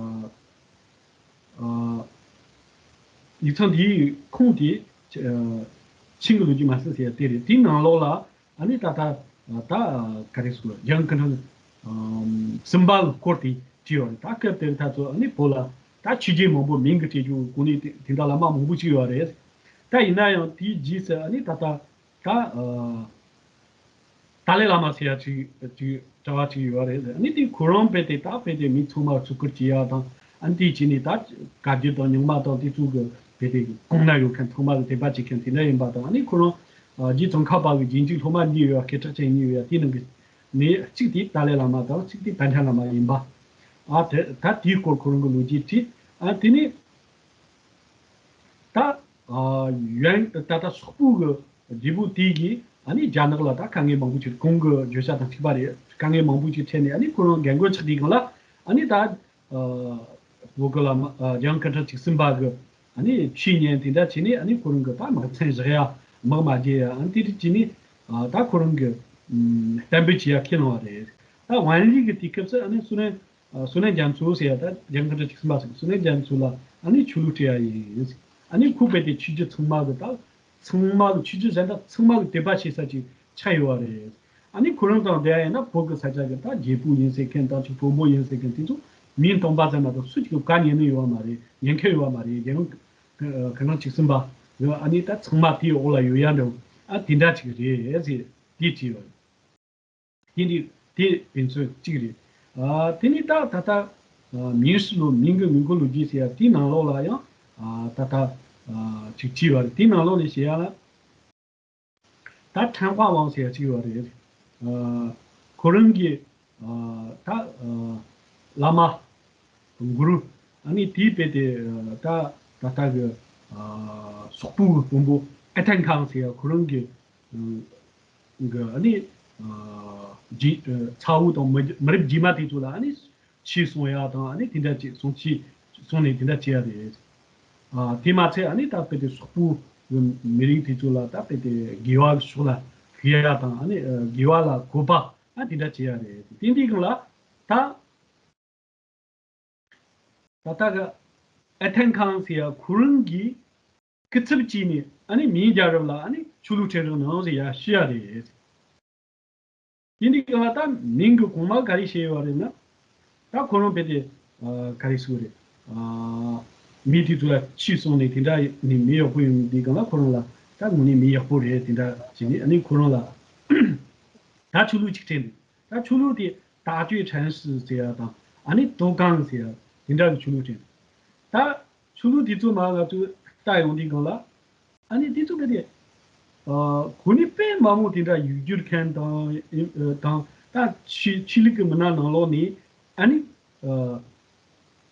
ཨ་ཡིག་ཚང་དེའི་ཁུངས་དེ་ཨ་ཆིང་གི་ལོ་རྒྱུས་མ་ཟིན་ཟེར་ཡ་དེ་རེད། དེའི་ནང་ལོགས་ལ་ཨ་ནི་ད་ལྟ་ད་ག་རེ་ཟེར་རྒྱལ་ཡུམ་སྐུ་ཕྲེང་གསུམ་པ་སྐོར་དེ་བྲིས་ཡོད་རེད། ད་སྐབས་དེར་ད་ཚོ་ཨ་ནི་བོད་ལ་ད་ཆོས་རྗེ་མང་པོ་མིང་གི་བྲིས་རྒྱུ་གོ་ནི་དེ་དེ་འདྲ་བླ་མ་མང་པོ་ཅིག་ཡོད་རེད། ད་ཡིན་ན་ཡང་དེའི་རྗེས་སུ་ཨ་ནི་ད་ལྟ་ད་ཨ་ཏཱ་ལའི་བླ་མ་ཟེར་ཡ་ཅིག་ཅིག་གྲྭ་བ་ཅིག་ཡོད་རེད། ཨ་ནི་དེ་ཁོ་རང་རྦད་དེ་ད་རྦད་དེ་མི་ཚང་མར་བརྩི་བཀུར་བྱེད་ཡ་དང་ཨ་ནི་དེ་བྱས་ནས་ད་བཀའ་བརྒྱུད་དང་རྙིང་མ་དང་དེ་ཚོ་གི་རྦད་དེ་གོང་ན་ཡོད་མཁན་ཚང་མ་གི་དད་པ་བྱེད་མཁན་དེ་འདྲ་ཡིན་པ་དང་ཨ་ནི་ཁོ་རང་ཨ་རྗེ་ཙོང་ཁ་པ་གི་རྗེས་འཇུག་སློབ་མ་གཉིས་ཡོད་ཡ། སྐད་གྲགས་ཅན་གཉིས་ཡོད་ཡ། དེ་ནང་གི་ནས་གཅིག་དེ་ཏཱ་ལའི་བླ་མ་དང་གཅིག་དེ་པཎ་ཆེན་བླ་མ་ཡིན་པ། ཨ་དེ་ད་དེའི་སྐོར་ཁོ་རང་གི་ལོ་རྒྱུས་བྲིས། ཨ་དེ་ནས་ད་ཨ་ཡོན་ད་ལྟ་སོག་པོ་གི་རྒྱལ་པོ་དེ་གིས་ཨ་ནི་རྒྱ་ནག་ལ་ད་དཀའ་ངལ་མང་པོ་ཅིག་གོང་གི་བརྗོད་བྱ་དང་གཅིག་པ་རེད། དཀའ་ངལ་མང་པོ་ཅིག་འཕྲད་ནས་ཨ་ནི་ཁོ་རང་རྒན་རྒོན་ཆགས་དུས་སྒང་ལ་ཨ་ནི་ད་ཨ་བོད་གི་བླ་མ་ཨ་རྒྱལ་ཡུམ་སྐུ་ཕྲེང་བཅུ་གསུམ་པ་གི་ཨ་ནི་ཆོས་ཉན་དེ་འདྲ་བྱས་ནས་ཨ་ནི་ཁོ་རང་གི་ད་དམག་ཚན་བཞག་ཡ་དམག་མ་རྒྱག་ཡ་ཨ་ནི་དེ་འདྲ་བྱས་ནས་ཨ་ད་ཁོ་རང་གི་ཨམ་གཏན་འབེབས་བྱེད་ཡ་ཁས་བླངས་པ་རེད། ད་ཝང་ལི་གི་དུས་སྐབས་སུ་ཨ་ནི་བསོད་ནམས་ཨ་བསོད་ནམས་རྒྱ་མཚོ་ཟེར་ཡ་ད་རྒྱལ་ཡུམ་སྐུ་ཕྲེང་བཅུ་གསུམ་པ་ཟེར་བསོད་ནམས་རྒྱ་མཚོ་ལ་ཨ་ནི་ཆོས་ལུགས་སྤྲད་ཡ་ཡིན། ཨ་ནི་ཁོ་རྦད་དེ་ཆོས་བརྒྱུད་ཚང་མ་གི་ད་ཚང་མ་གི་ཆོས་བརྒྱུད་གཞན་དག་ཚང་མ་གི་དད་པ་བྱེད་ས་ཅིག་ཆགས་ཡོད་པ་རེད། ཨ་ནི་ཁོ་རང་དང་འབྲེལ་ཡ་ཡིན་ན་བོད་གི་ས་ཆ་གི་ད་རྒྱལ་པོ་ཡིན་ཟེར་མཁན་དང་ཅིག་བོན་པོ་ཡིན་ཟེར་མཁན་དེ་ཚོ་མིང་སྟོང་པ་ཙམ་མ་གཏོགས་སུ་ཅིག་གི་བཀའ་ཉན་ནི་ཡོད་པ་མ་རེད། ཉན་མཁན་ཡོད་པ་མ་རེད། རྒྱལ་ཡུམ་སྐུ་ཕྲེང་བཅུ་གསུམ་པ་ ཡོད། ཨ་ནི་ད་ཚང་མ་དེའི་འོག་ལ་ཡོད་ཡ་འདྲ་བོ། ཨ་དེ་འདྲ་ཅིག་རེད་ཟེར་དེ་བྲིས་ཡོད། དེ་འདི་དེ་དཔེ་མཚོན་གཅིག་རེད། ཨ་དེ་ནི་ད་ད་ལྟ་ཨ་明史ལོ་明གི་明国ལོ་རྒྱུས་ཟེར་ཡ་དེའི་ནང་ལོགས་ལ་ཡང་ཨ་ད་ལྟ་ཨ་ཅིག་བྲིས་པ་རེད། དེའི་ནང་ལོགས་ནས་བཤད་ཡ་ལ། ད་陈化王ཟེར་ཡ་གཅིག་ཡོད་རེད། ཨ་ཁོ་རང་གི་ཨ་ད་ཨ་བླ་མ་གུ་རུ། ཨ་ནི་དེའི་དཔེ་དེ་ཨ་ད་ད་ལྟ་གི་ཨ་སོག་པོའི་དཔོན་པོ་ཨེ་ཐན་ཁང་ཟེར་ཡ་ཁོ་རང་གི་ཨ་གི་ཨ་ནི་ཨ་རྗེ་ཨ་ཚ་བོ་དང་མི་མི་རབས་རྗེས་མ་དེ་ཚོ་ལ་ཨ་ནི་ཆོས་གསུང་ཡ་དང་ཨ་ནི་དེ་འདྲ་ཅིག་གསུང་ཆོས་གསུང་ནས་དེ་འདྲ་བྱེད་ཡ་རེད། ཨ་དེ་མ་ཚད་ཨ་ནི་ད་དཔེ་དེ་སོག་པོའི་མི་རིགས་དེ་ཚོ་ལ་ད་དཔེ་དེ་དགེ་བ་གི་ཕྱོགས་ལ་ཕུལ་ཡ་དང་ཨ་ནི་ཨ་དགེ་བ་ལ་གོ་བ་ཨ་དེ་འདྲ་བྱེད་ཡ་རེད། དེ་འདི་གང་ལ་ད་ད་ལྟ་གི་ཨེ་ཐན་ཁང་ཟེར་ཡ་ཁོ་རང་གི་སྐུ་ཚབ་བྱས་ནས་ཨ་ནི་明རྒྱལ་རབས་ལ་ཨ་ནི་ཆོས་ལུགས་ཁྲིད་རོགས་གནང་ཟེར་ཡ་ཞུ་ཡ་རེད། དེ་འདི་གང་ལ་ད་明གི་གོང་མ་ག་རེ་བཤད་ཡོད་རེད་ན། ད་ཁོ་རང་དཔེ་དེ་ཨ་ག་རེ་ཟེར་རེད། ཨ་མི་དེ་ཚོ་ལ་ཆོས་གསུངས་ནས་དེ་འདྲ་ནི་མི་ཡག་པོ་ཡོང་དུས་སྒང་ལ་ཁོ་རང་ལ་ད་དངོས་གནས་མི་ཡག་པོ་རེད། དེ་འདྲ་བྱས་ནས་ཨ་ནི་ཁོ་རང་ལ་ད་ཆོས་ལུགས་ཅིག་ཁྲིད་འདུག་ད་ཆོས་ལུགས་དེ་大觉禅师ཟེར་ཡ་དང་ཨ་ནི་ཏུའུ་ཀང་ཟེར་ཡ་དེ་འདྲ་གི་ཆོས་ལུགས་ཁྲིད་འདུག་ད་ཆོས་ལུགས་དེ་ཚོ་མར་ང་ཚོས་ལྟ་ཡོང་དུས་སྒང་ལ། ཨ་ནི་དེ་ཚོ་ག་དེ། ཨ་གོ་ནི་དཔེ་མང་པོ་དེ་འདྲ་ཡིག་སྒྱུར་མཁན་དང་ཨ་དང་ད་ཆོས་ཆོས་ལུགས་ཀྱི་མི་སྣ་ནང་ལོགས་ནས་ཨ་ནི་ཨ་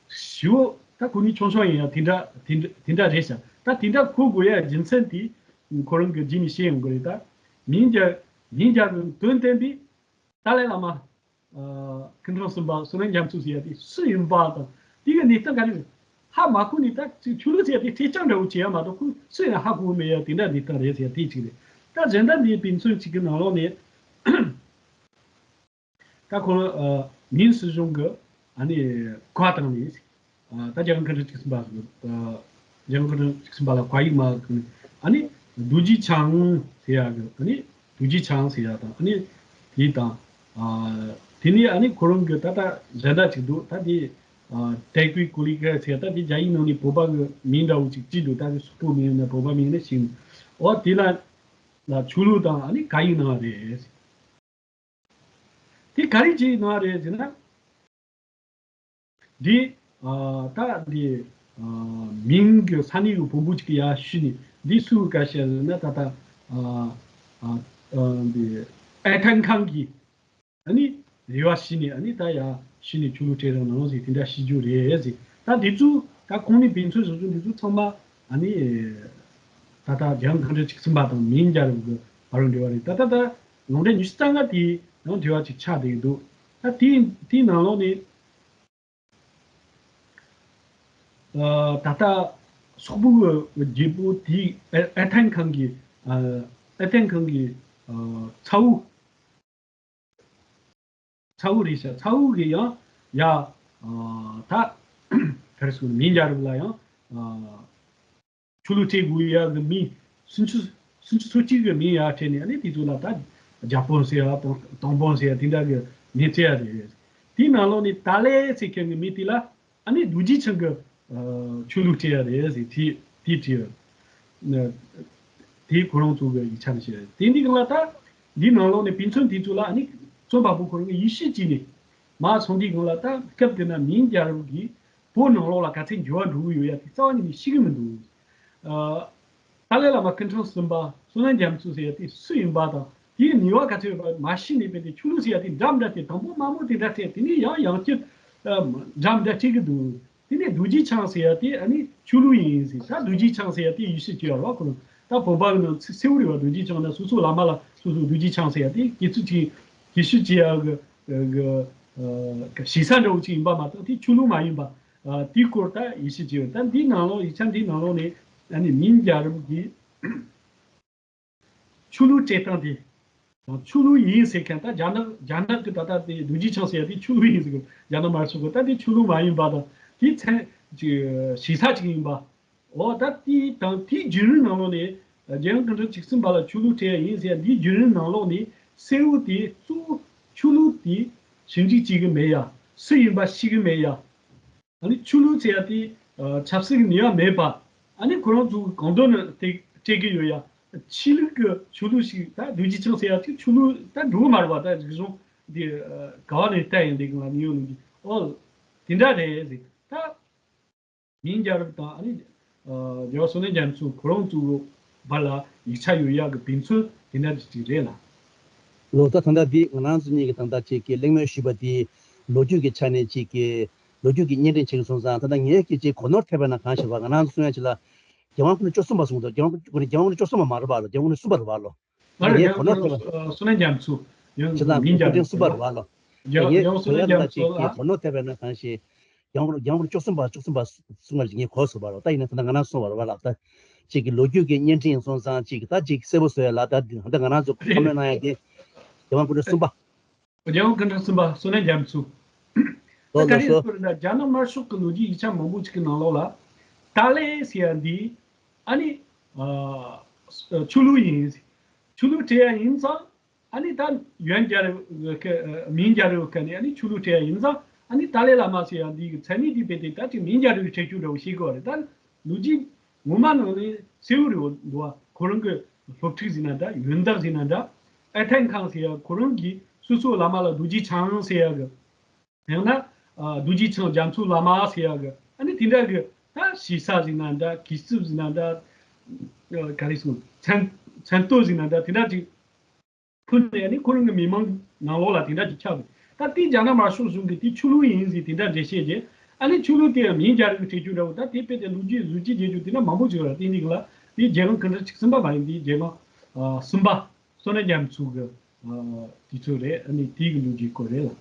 ཞི་བོ་ད་གོ་ནི་ཆུང་ཆུང་ཡིན་ཡང་དེ་འདྲ་དེ་འདྲ་དེ་འདྲ་རེད་ཤག་ད་དེ་འདྲ་གོ་དགོས་ཡ་རྒྱུ་མཚན་དེ་ཁོ་རང་གི་རྗེས་ནས་བཤད་ཡོང་གི་རེད། ད་明རྒྱལ་明རྒྱལ་རབས་དོན་བསྟན་པའི་ཏཱ་ལའི་བླ་མ། ཨ་སྐུ་ཕྲེང་གསུམ་པ་བསོད་ནམས་རྒྱ་མཚོ་ཟེར་ཡ་དེ་སུ་ཡིན་པ་དང་དེ་གི་གནས་སྟངས་ག་རེ་རེད། ཧ་མ་གོ་ནས་ད་ཅིག་ཆོས་ལུགས་ཟེར་ཡ་དེ་ཁྲེལ་རྐྱང་འདྲ་བོ་བྱེད་ཡ་མ་གཏོགས་ཁོ་སུ་ཡང་ཧ་གོ་མེད་ཡ་དེ་འདྲ་གནས་སྟངས་རེད་ཟེར་ཡ་དེ་གཅིག་རེད། ད་གཞན་དག་འདིའི་དཔེ་མཚོན་གཅིག་གི་ནང་ལོགས་ནས་ད་ཁོ་རང་ཨ་明史གཞུང་གི་ཨ་ནི་བཀའ་བཏང་ནས། ཨ་ད་རྒྱལ་དབང་སྐུ་ཕྲེང་བཅུ་གསུམ་པ་ཟེར། ཨ་རྒྱལ་དབང་སྐུ་ཕྲེང་བཅུ་གསུམ་པ་ལ་བཀའ་ཡིག་མ་བཀོད་ནས་ཨ་ནི་རྡོ་རྗེ་འཆང་ཟེར་ཡ་གི་ཨ་ནི་རྡོ་རྗེ་འཆང་ཟེར་ཡ་དང་ཨ་ནི་དེ་དང་། ཨ་དེ་ནས་ཨ་ནི་ཁོ་རང་གི་ད་ལྟ་གཞན་དག་ཅིག་འདུག་ད་དེ་ཨ་戴桂牯勒格ཟེར་ཡ་ད་དེ་རྒྱ་ཡིག་ནང་ནས་བོད་པ་གི་མིང་འདྲ་བོ་ཅིག་བྲིས་འདུག་ད་དེ་སོག་པོ་མིང་ཡིན་ན་བོད་པ་མིང་ཡིན་ན་ཞིག་འོ་དེ་ལ་ལ་ཆོས་ལུགས་དང་ཨ་ནི་བཀའ་ཡིག་གནང་བ་རེད། དེ་ག་རེ་བྱས་གནང་བ་རེད་ཟེར་ན། འདི་ཨ་ད་འདི་ཨ་明གི་ས་གནས་ཀྱི་བོན་པོ་ཅིག་གི་ཡར་ཞུས་ནས་འདི་སུའི་བཀའ་བཤད་ཟེར་ན་ད་ལྟ་ཨ་ཨ་ཨ་འདི་ཨེ་ཐན་ཁང་གི་ཨ་ནི་རེ་བ་ཞུས་ནས་ཨ་ནི་ད་ཡར་ཞུས་ནས་ཆོས་ལུགས་ཁྲིད་རོགས་གནང་ཟེར་དེ་འདྲ་ཞུ་རྒྱུ་རེད་ཟེར། ད་འདི་ཚོ་ད་ཁོང་ནས་དཔེ་མཚོན་བཟོ་རྒྱུ་འདི་ཚོ་ཚང་མ་ཨ་ནི་ད་ལྟ་རྒྱལ་དབང་སྐུ་ཕྲེང་བཅུ་གསུམ་པ་དང་明རྒྱལ་རབས་ཀྱི་བར་འབྲེལ་བ་རེད། ད་ལྟ་ད་ལུང་འདྲེན་ཉི་ཤུ་རྩ་ལྔ་དེའི་ནང་འབྲེལ་བ་ཅིག་ཆགས་བསྡད་ཀྱི་འདུག་ད་དེའི་དེའི་ནང་ལོགས་ནས། ཨ་ད་ལྟ་སོག་པོའི་རྒྱལ་པོ་དེའི་ཨེ་ཨེ་ཐན་ཁང་གི་ཨ་ཨེ་ཐན་ཁང་གི་ཨ་ཚ་བོ་ཚ་བོ་རེད་ཤག་ཚ་བོ་གི་ཡང་ཡ་ཨ་ད་ག་རེ་ཟེར་མིང་རྒྱལ་རབས་ལ་ཡང་ཨ་ཆོས་ལུགས་ཁྲིད་དགོས་ཡ་གི་མིང་སུམ་ཅུ་སུམ་ཅུ་སོ་གཅིག་གི་མིང་ཡར་ཁྲིད་ནས་ཨ་ནི་དེ་ཚོ་ལ་ད་རྒྱ་དཔོན་ཟེར་ཡ་དང་དང་དཔོན་ཟེར་ཡ་དེ་འདྲ་གི་མིང་བརྩི་ཡ་རེད། དེའི་ནང་ལོགས་ནས་ཏཱ་ལའི་ཟེར་མཁན་གི་མི་དེ་ལ་ཨ་ནི་རྡོ་རྗེ་འཆང་གི་ཨ་ཆོས་ལུགས་ཁྲིད་ཡ་རེད་ཟེར་དེ་དེ་བྲིས་ཡོད། དེ་ཁོ་རང་ཚོ་གི་ཡིག་ཆ་ནས་བཤད་རེད། དེ་འདི་གང་ལ་ད་འདིའི་ནང་ལོགས་ནས་དཔེ་མཚོན་དེ་ཚོ་ལ་ཨ་ནི་རྩོམ་པ་པོ་ཁོ་རང་གི་ཡིད་ཆེས་བྱས་ནས་མར་སོང་དུས་གང་ལ་ད་སྐབས་དེ་ན་མིང་རྒྱལ་རབས་ཀྱི་བོད་ནང་ལོགས་ལ་ག་ཚད་འགྱུར་བ་འགྲོ་གི་ཡོད་ཡ་དེ་རྩ་བ་ཉིད་ནས་ཤེས་ཀྱི་མི་འདུག་ཨ་ཏཱ་ལའི་བླ་མ་སྐུ་ཕྲེང་གསུམ་པ་བསོད་ནམས་རྒྱ་མཚོ་ཟེར་ཡ་དེ་སུ་ཡིན་པ་དང་དེའི་ནུས་པ་ག་ཚོད་ཡོད་པ་མ་ཤེས་ནས་བས་དེ་ཆོས་ལུགས་ཟེར་ཡ་དེ་འདྲ་མི་འདྲ་དེ་དང་པོ་དམའ་མོ་དེ་འདྲ་བྱས་དེ་ནས་ཡང་ཡང་བསྐྱར་ཨ་འདྲ་མི་འདྲ་བྱེད་ཀྱི་འདུག་དེ་ནས་རྡོ་རྗེ་འཆང་ཟེར་ཡ་དེ་ཨ་ནི་ཆོས་ལུགས་ཡིན་ཟེར། ད་རྡོ་རྗེ་འཆང་ཟེར་ཡ་དེ་ཡིད་ཆེས་བྱེད་ཡ་རོགས་ཁོ་ད་བོད་པ་ནང་ཚིག་གསལ་བོ་རེད་བ། རྡོ་རྗེ་འཆང་ན་སོ་སོ་བླ་མ་ལ་སོ་སོ་རྡོ་རྗེ་འཆང་ཟེར་ཡ་དེ་དགེ་ཚུལ་ཅིག་དགེ་བཤེས་བྱེད་ཡ་གི་གི་ཨ་ཞེ་ས་འདྲ་བོ་ཅིག་ཡིན་པ་མ་གཏོགས་དེ་ཆོས་ལུགས་མ་ཡིན་པ། ཨ་དེའི་སྐོར་ད་ཡིད་ཆེས་བྱེད་ཡོད། ད་འདིའི་ནང་ལོགས་ཡིག་ཆ་འདིའི་ནང་ལོགས་ནས་ཨ་ནི་མིང་རྒྱལ་རབས་ཀྱི་ཆོས་ལུགས་སྤྱིར་བཏང་དེ་དང་ཆོས་ལུགས་ཡིན་ཟེར་མཁན་ད་རྒྱ་ནག་རྒྱ་ནག་གི་ད་ལྟ་དེ་རྡོ་རྗེ་འཆང་ཟེར་ཡ་དེ་ཆོས་ལུགས་ཡིན་ཟེར་གི་རྒྱ་ནག་དམར་ཤོག་གི་ད་དེ་ཆོས་ལུགས་མ་ཡིན་པ་དང་དེའི་མཚན་ཅིག་ཞེ་ས་ཅིག་ཡིན་པ། འོ་ད་དེའི་དང་དེའི་བརྒྱུད་རིམ་ནང་ལོགས་ནས་རྒྱལ་ཡོངས་སྐུ་ཕྲེང་བཅུ་གསུམ་པ་ལ་ཆོས་ལུགས་ཁྲིད་ཡ་ཡིན་ཟེར་ཡ་འདིའི་བརྒྱུད་རིམ་ནང་ལོགས་ནས་གསལ་བོ་དེ་གཙོ་བོ་ཆོས་ལུགས་དེ་ཞིབ་འཇུག་བྱེད་གི་མེད་ཡ། སུ་ཡིན་པ་ཤེས་གི་མེད་ཡ། ཨ་ནི་ཆོས་ལུགས་ཟེར་ཡ་དེ་ཨ་ཆབ་སྲིད་ཀྱི་ནུས་པ་མེད་པ། ཨ་ནི་ཁོ་རང་ཚོ་གང་འདོད་ནས་དེ་སྤྲད་ཀྱི་ཡོད་ཡ། ཆོས་ལུགས་ཀྱི་ཆོས་ལུགས་ཤིག་ད་རྡོ་རྗེ་འཆང་ཟེར་ཡ་ཅིག་ཆོས་ལུགས་ད་འགྲོ་གི་མ་རེད་པ། ད་རིག་གཞུང་འདི་ག་བ་ནས་བལྟས་ཡིན་འདི་གི་ང་ནི་ཡོད་ནི་འདི་ཨོ་དེ་འདྲ་རེད་ཟེར། ད་མིང་རྒྱལ་རབས་དང་ཨ་ནི་རྒྱལ་བ་བསོད་ནམས་རྒྱ་མཚོ་ཁོ་རང་ཚོ་བར་ལ་ཡིག་ཆ་ཡོད་ཡ་གི་དཔེ་མཚོན་དེ་འདྲ་ཅིག་རེད་ལ། ལོ་ད་ད་ལྟ་འདི་ང་རང་ཚོ་གཉིས་ཀྱི་ད་ལྟ་ཅིག་གི་གླེང་མོལ་ཞུས་པ་འདི་ལོ་རྒྱུས་ཀྱི་ཆ་ནས་ཅིག་གི་ལོ་རྒྱུས་ཀྱི་བརྙན་འཕྲིན་ཅིག་སོང་ཙང་ད་ལྟ་ངས་ཀྱི་ཅིག་གོ་ནོར་ཐེབས་པ་ན་གང་ཞིག་བ། ང་རང་ཚོ་གསུང་ཡ་ཅིག་ལ་རྒྱལ་དབང་སྐུ་ཕྲེང་བཅུ་གསུམ་པ་གསུངས་འདུག་རྒྱལ་དབང་སྐུ་ཕྲེང་བཅུ་གསུམ་པ་མ་རེད་པ། རྒྱལ་དབང་སྐུ་ཕྲེང་གསུམ་པ་རེད་པ་ལོ། ང་རང་ངས་རྒྱལ་གོ་ནོར་ཐེབས་པ། བསོད་ནམས་རྒྱ་མཚོ་ཡང་ཅི་ལ་མིང་རྒྱལ་རབས་གསུམ་པ་རེད་པ་ལོ། རྒྱལ་ཡང་བསོད་ནམས་རྒྱ་མཚོ་ལ་ཅིག་གོ་ནོར་ཐེབས་པ་ན་གང་ཞིག་རྒྱལ་དབང་རྒྱལ་དབང་བཅུ་གསུམ་པ་བཅུ་གསུམ་པ་གསུང་བ་ཞིག་ངས་གོ་སོང་བ་རེད། ད་ཡིན་ན་ད་ལྟ་ང་རང་སོང་བ་རེད་པ་ལགས། ད་ཅིག་གི་ལོ་རྒྱུས་ཀྱི་བརྙན་འཕྲིན་སོང་ཙང་ཅིག་གི་ད་ཅིག་གསལ་པོ་བཟོ་ཡ་ལ་ད་འདི་ད་ལྟ་ང་རང་ཚོ་ཁོ་མེད་གནང་ཡ་དེ་རྒྱལ་དབང་སྐུ་ཕྲེང་གསུམ་པ། རྒྱལ་དབང་སྐུ་ཕྲེང་གསུམ་པ་བསོད་ནམས་རྒྱ་མཚོ། ད་ལོ་ག་ལོ་རེ་སོ། ཟེར་ན་རྒྱ་ནག་དམར་ཤོག་གི་ལོ་རྒྱུས་ཡིག་ཆ་མང་པོ་ཅིག་གི་ནང་ལོགས་ལ་ཏཱ་ལའི་ཟེར་ཡ་འདི་ཨ་ནི་ཆོས་ལུགས་ཡིན། ཆོས་ལུགས་སྤྲད་ཡ་ཡིན་ཙང་། ཨ་ནི་ད་ཡོན་རྒྱལ་རབས་ཀྱི་མིང་རྒྱལ་རབས་ཀྱི་ནི་ཨ་ནི་ཆོས་ལུགས་སྤྲད་ཡ་ཡིན་ཙང་ཨ་ནི་ཏཱ་ལའི་བླ་མ་ཟེར་ཡ་འདི་གི་མཚན་གནས་འདི་དཔེ་དེ་ད་ཅིག་མིང་རྒྱལ་རབས་ཀྱི་ཁྱད་ཆོས་འདྲ་བོ་ཤེས་དགོས་པ་རེད། ད་ལོ་རྒྱུས་ངོ་མ་ནང་ནས་གསལ་བོ་རེད་འདུག་བ། ཁོ་རང་གི་སློབ་ཕྲུག་ཟེར་ན་འདྲ། ཡོན་བདག་ཟེར་ན་འདྲ། ཨ་ཐན་ཁང་ཟེར་ཡ་ཁོ་རང་གིས་སོ་སོའི་བླ་མ་ལ་རྡོ་རྗེ་འཆང་ཟེར་ཡ་གི། ཡང་ན་རྡོ་རྗེ་འཆང་རྒྱ་མཚོ་བླ་མ་ཟེར་ཡ་གི་ཨ་ནི་དེ་འདྲ་གི་ད་ཞེ་ས་ཟེར་ན་འདྲ། གུས་བརྩི་ཟེར་ན་འདྲ། ག་རེ་ཟེར། མཚན་མཚན་བསྟོད་ཟེར་ན་འདྲ། དེ་འདྲ་ཅིག་ཕུལ་ནས་ནི་ཁོ་རང་གི་མི་མང་ནང་ལོགས་ལ་དེ་འདྲ་ཅིག་ཁྱབ་རེད། ད་དེ་རྒྱ་ནག་དམར་ཤོག་གཞུང་གིས་དེ་ཆོས་ལུགས་ཡིན་ཟེར་དེ་འདྲ་འགྲེལ་བཤད་བྱས། ཨ་ནི་ཆོས་ལུགས་དེ་ཡང་མིང་རྒྱལ་རབས་ཀྱི་ཁྱད་ཆོས་འདྲ་བོ། ད་དེ་དཔེ་དེ་ལོ་རྒྱུས་གཟུགས་ཀྱི་རྒྱལ་རྒྱུ་དེ་འདྲ་མང་པོ་ཅིག་ཡོད་རེད། དེ་འདི་གི་ལ་དེ་རྒྱལ་དབང་སྐུ་ཕྲེང་བཅུ་གསུམ་པ་མ་ཡིན། དེ་རྒྱལ་དབང་གསུམ་པ་བསོད་ནམས་རྒྱ་མཚོ་གི་དུས་ཚོད་རེད། ཨ་ནི་དེ་གི་ལོ་རྒྱུས་སྐོར་རེད་ལ།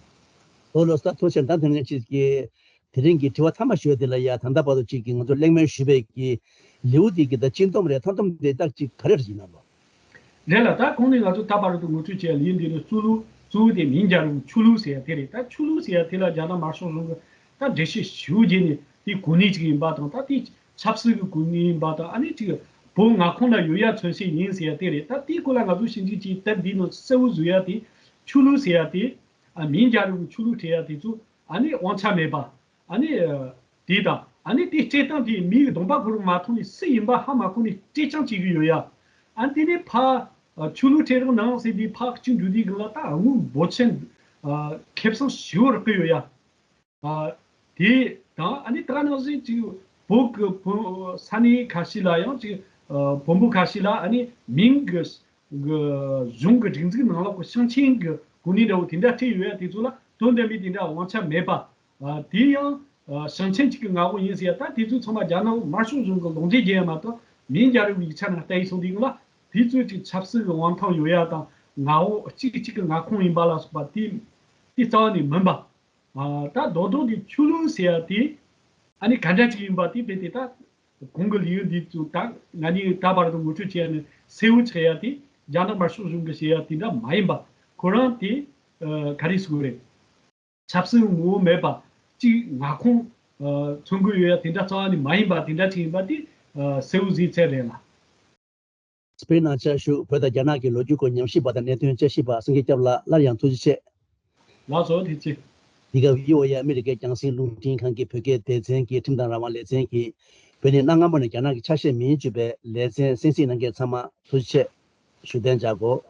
ཨོ་ལོ་ས་ཐུགས་རྗེ་ཆེ། ད་དེ་ནས་ཅིག་གི་དེ་རིང་གི་དྲི་བ་མཐའ་མ་ཞུ་བ་དེ་ལ་ཡ། ད་ལྟ་བར་དུ་ཅིག་གི་ང་ཚོ་གླེང་མོལ་ཞུས་པའི་གི་ལེའུ་དེ་གི་ད་སྤྱི་སྡོམ་རེད། མཐའ་སྡོམ་དེ་ད་ཅིག་ག་རེ་རེད་ཡིན་ན་ལོ། རེད་ལ། ད་གོང་ནས་ང་ཚོ་ད་བར་དུ་ངོ་སྤྲོད་བྱས་ལ་ཡིན། འདི་ནི་གཙོ་བོ་གཙོ་བོ་དེ་མིང་རྒྱལ་རབས་ཆོས་ལུགས་ཟེར་ཡ་དེ་རེད། ད་ཆོས་ལུགས་ཟེར་ཡ་དེ་ལ་རྒྱ་ནག་དམར་ཤོག་གཞུང་གི་ད་འགྲེལ་བཤད་ཞེ་པོ་བརྒྱབ་ནས་དེ་གོ་གནས་ཅིག་ཡིན་པ་དང་། ད་དེ་ཆབ་སྲིད་ཀྱི་གོ་གནས་ཡིན་པ་དང་། ཨ་ནི་ཅིག་བོད་མངའ་ཁོངས་ལ་ཡོད་ཡ་མཚོན་བྱེད་ཡིན་ཟེར་ཡ་དེ་རེད། ད་དེའི་སྐོར་ལ་ང་ཚོ་ཞིབ་འཇུག་བྱས། ད་འདི་ནང་གསལ་བོ་བཟོ་ཡ་དེ་ཆོས་ལུགས་ཟེར་ཡ་དེ། ཨ། མིང་རྒྱལ་རབས་ཀྱི་ཆོས་ལུགས་སྤྲད་ཡ་དེ་ཚོ་ཨ་ནི་དབང་ཆ་མེད་པ། ཨ་ནི་དེ་དང་། ཨ་ནི་དེ་སྤྲད་སྟངས་དེ་མིའི་གདོང་པ་ཁོ་རང་མ་མཐོང་ནས་སུ་ཡིན་པ་ཧ་མ་གོ་ནས་སྤྲད་རྐྱང་བྱེད་ཀྱི་ཡོད་ཡ། ཨ་ནི་དེ་ནས་ཕ་ཆོས་ལུགས་སྤྲད་རོགས་གནང་ཟེར་དུས་ཕ་གཅིག་འགྲོ་དུས་སྒང་ལ་ད་དངུལ་འབོར་ཆེན་ཁེ་བཟང་ཞེ་པོ་རག་གི་ཡོད་ཡ། ཨ། དེ་དང་། ཨ་ནི་ད་ག་ནང་བཞིན་ཅིག་བོད་ཀྱི་བོད་ས་གནས་ཁ་ཤས་ལ་ཡང་ཅིག་ཨ། བོན་པོ་ཁ་ཤས་ལ་ཨ་ནི་མིང་གི་གི་གཞུང་གི་སྒྲིག་འཛུགས་ནང་ལོགས་ཀྱི་ཞིང་ཆེན་གྱི་གོ་གནས་འདྲ་བོ་དེ་འདྲ་སྤྲད་ཡོད་ཡ། དེ་ཚོ་ལ་དོན་དམ་པའི་དེ་འདྲ་དབང་ཆ་མེད་པ། ཨ། དེ་ཡང་ཨ། ཞིང་ཆེན་གཅིག་གི་མངའ་འོག་ཡིན་ཟེར་ཡ། ད་དེ་ཚོ་ཚང་མ་རྒྱ་ནག་དམར་ཤོག་གཞུང་གི་ལོག་འགྲེལ་རྒྱག་ཡ་མ་གཏོགས། མིང་རྒྱལ་རབས་ཡིག་ཆ་ནང་བལྟས་ཡིན་སོང་དུས་སྒང་ལ་དེ་ཚོ་ཅིག་ཆབ་སྲིད་ཀྱི་དབང་ཐང་ཡོད་ཡ་དང་མངའ་འོག་གཅིག་གཅིག་གི་མངའ་ཁོངས་ཡིན་པ་ལ་སོགས་པ་དེ་དེ་རྩ་བ་ནས་མིན་པ། ཨ། ད་རྡོག་རྡོག་འདི་ཆོས་ལུགས་ཟེར་ཡ་དེ་ཨ་ནི་ག་འདྲ་ཅིག་ཡིན་པ་དེ་དཔེ་དེ་ད་གོང་གི་ལེའུ་འདི་ཚོ་ད་ང་གཉིས་ད་བར་དུ་ངོ་སྤྲོད་བྱས་ནས་གསལ་བོ་ཆགས་ཡ་དེ། རྒྱ་ནག་དམར་ཤོག་གཞུང་གིས་བཤད་ཡ་དེ་འདྲ་མ་ཡིན་པ། ཁོ་རང་དེ་ཨ། ག་རེ་ཟེར་དགོས་རེད། ཆབ་སྲིད་ངོ་བོ་མེད་པ་གཅིག་མངའ་ཁོངས་ཨ། མཚོན་གྱི་ཡོད་ཡ་དེ་འདྲ་རྩ་བ་ནས་མ་ཡིན་པ་དེ་འདྲ་ཅིག་ཡིན་པ་དེ་ཨ། གསལ་བོ་གཟིགས་ཚར་རེད་ལ། སྤེན་ནང་ཆ་ཞུ། བོད་དང་རྒྱ་ནག་གི་ལོ་རྒྱུས་སྐོར་ཉམས་ཞིབ་པ་དང་གནད་དོན་དཔྱད་ཞིབ་པ་སེང་གེ་སྐྱབས་ལགས། སླར་ཡང་ཐུགས་རྗེ་ཆེ། ལགས་སོ། ཐུགས་རྗེ་ཆེ། འདི་ག་བྷི་ཨོ་ཨེ་ཨ་མི་རི་ཀའི་རྒྱང་སྲིང་རླུང་འཕྲིན་ཁང་གི་བོད་སྐད་སྡེ་ཚན་གྱི་ཁྲིམས་དང་རང་དབང་ལེ་ཚན་གྱིས་བོད་ནས་གནའ་སྔ་མོ་ནས་རྒྱ་ནག་གི་ཆ་ཤས་མིན་བརྗོད་པའི་ལེ་ཚན་གསན་གཟིགས་གནང་མཁན་ཚང་མ་ཐུགས་རྗེ་ཆེ་ཞུ་གཏན་འཇགས་དགོས།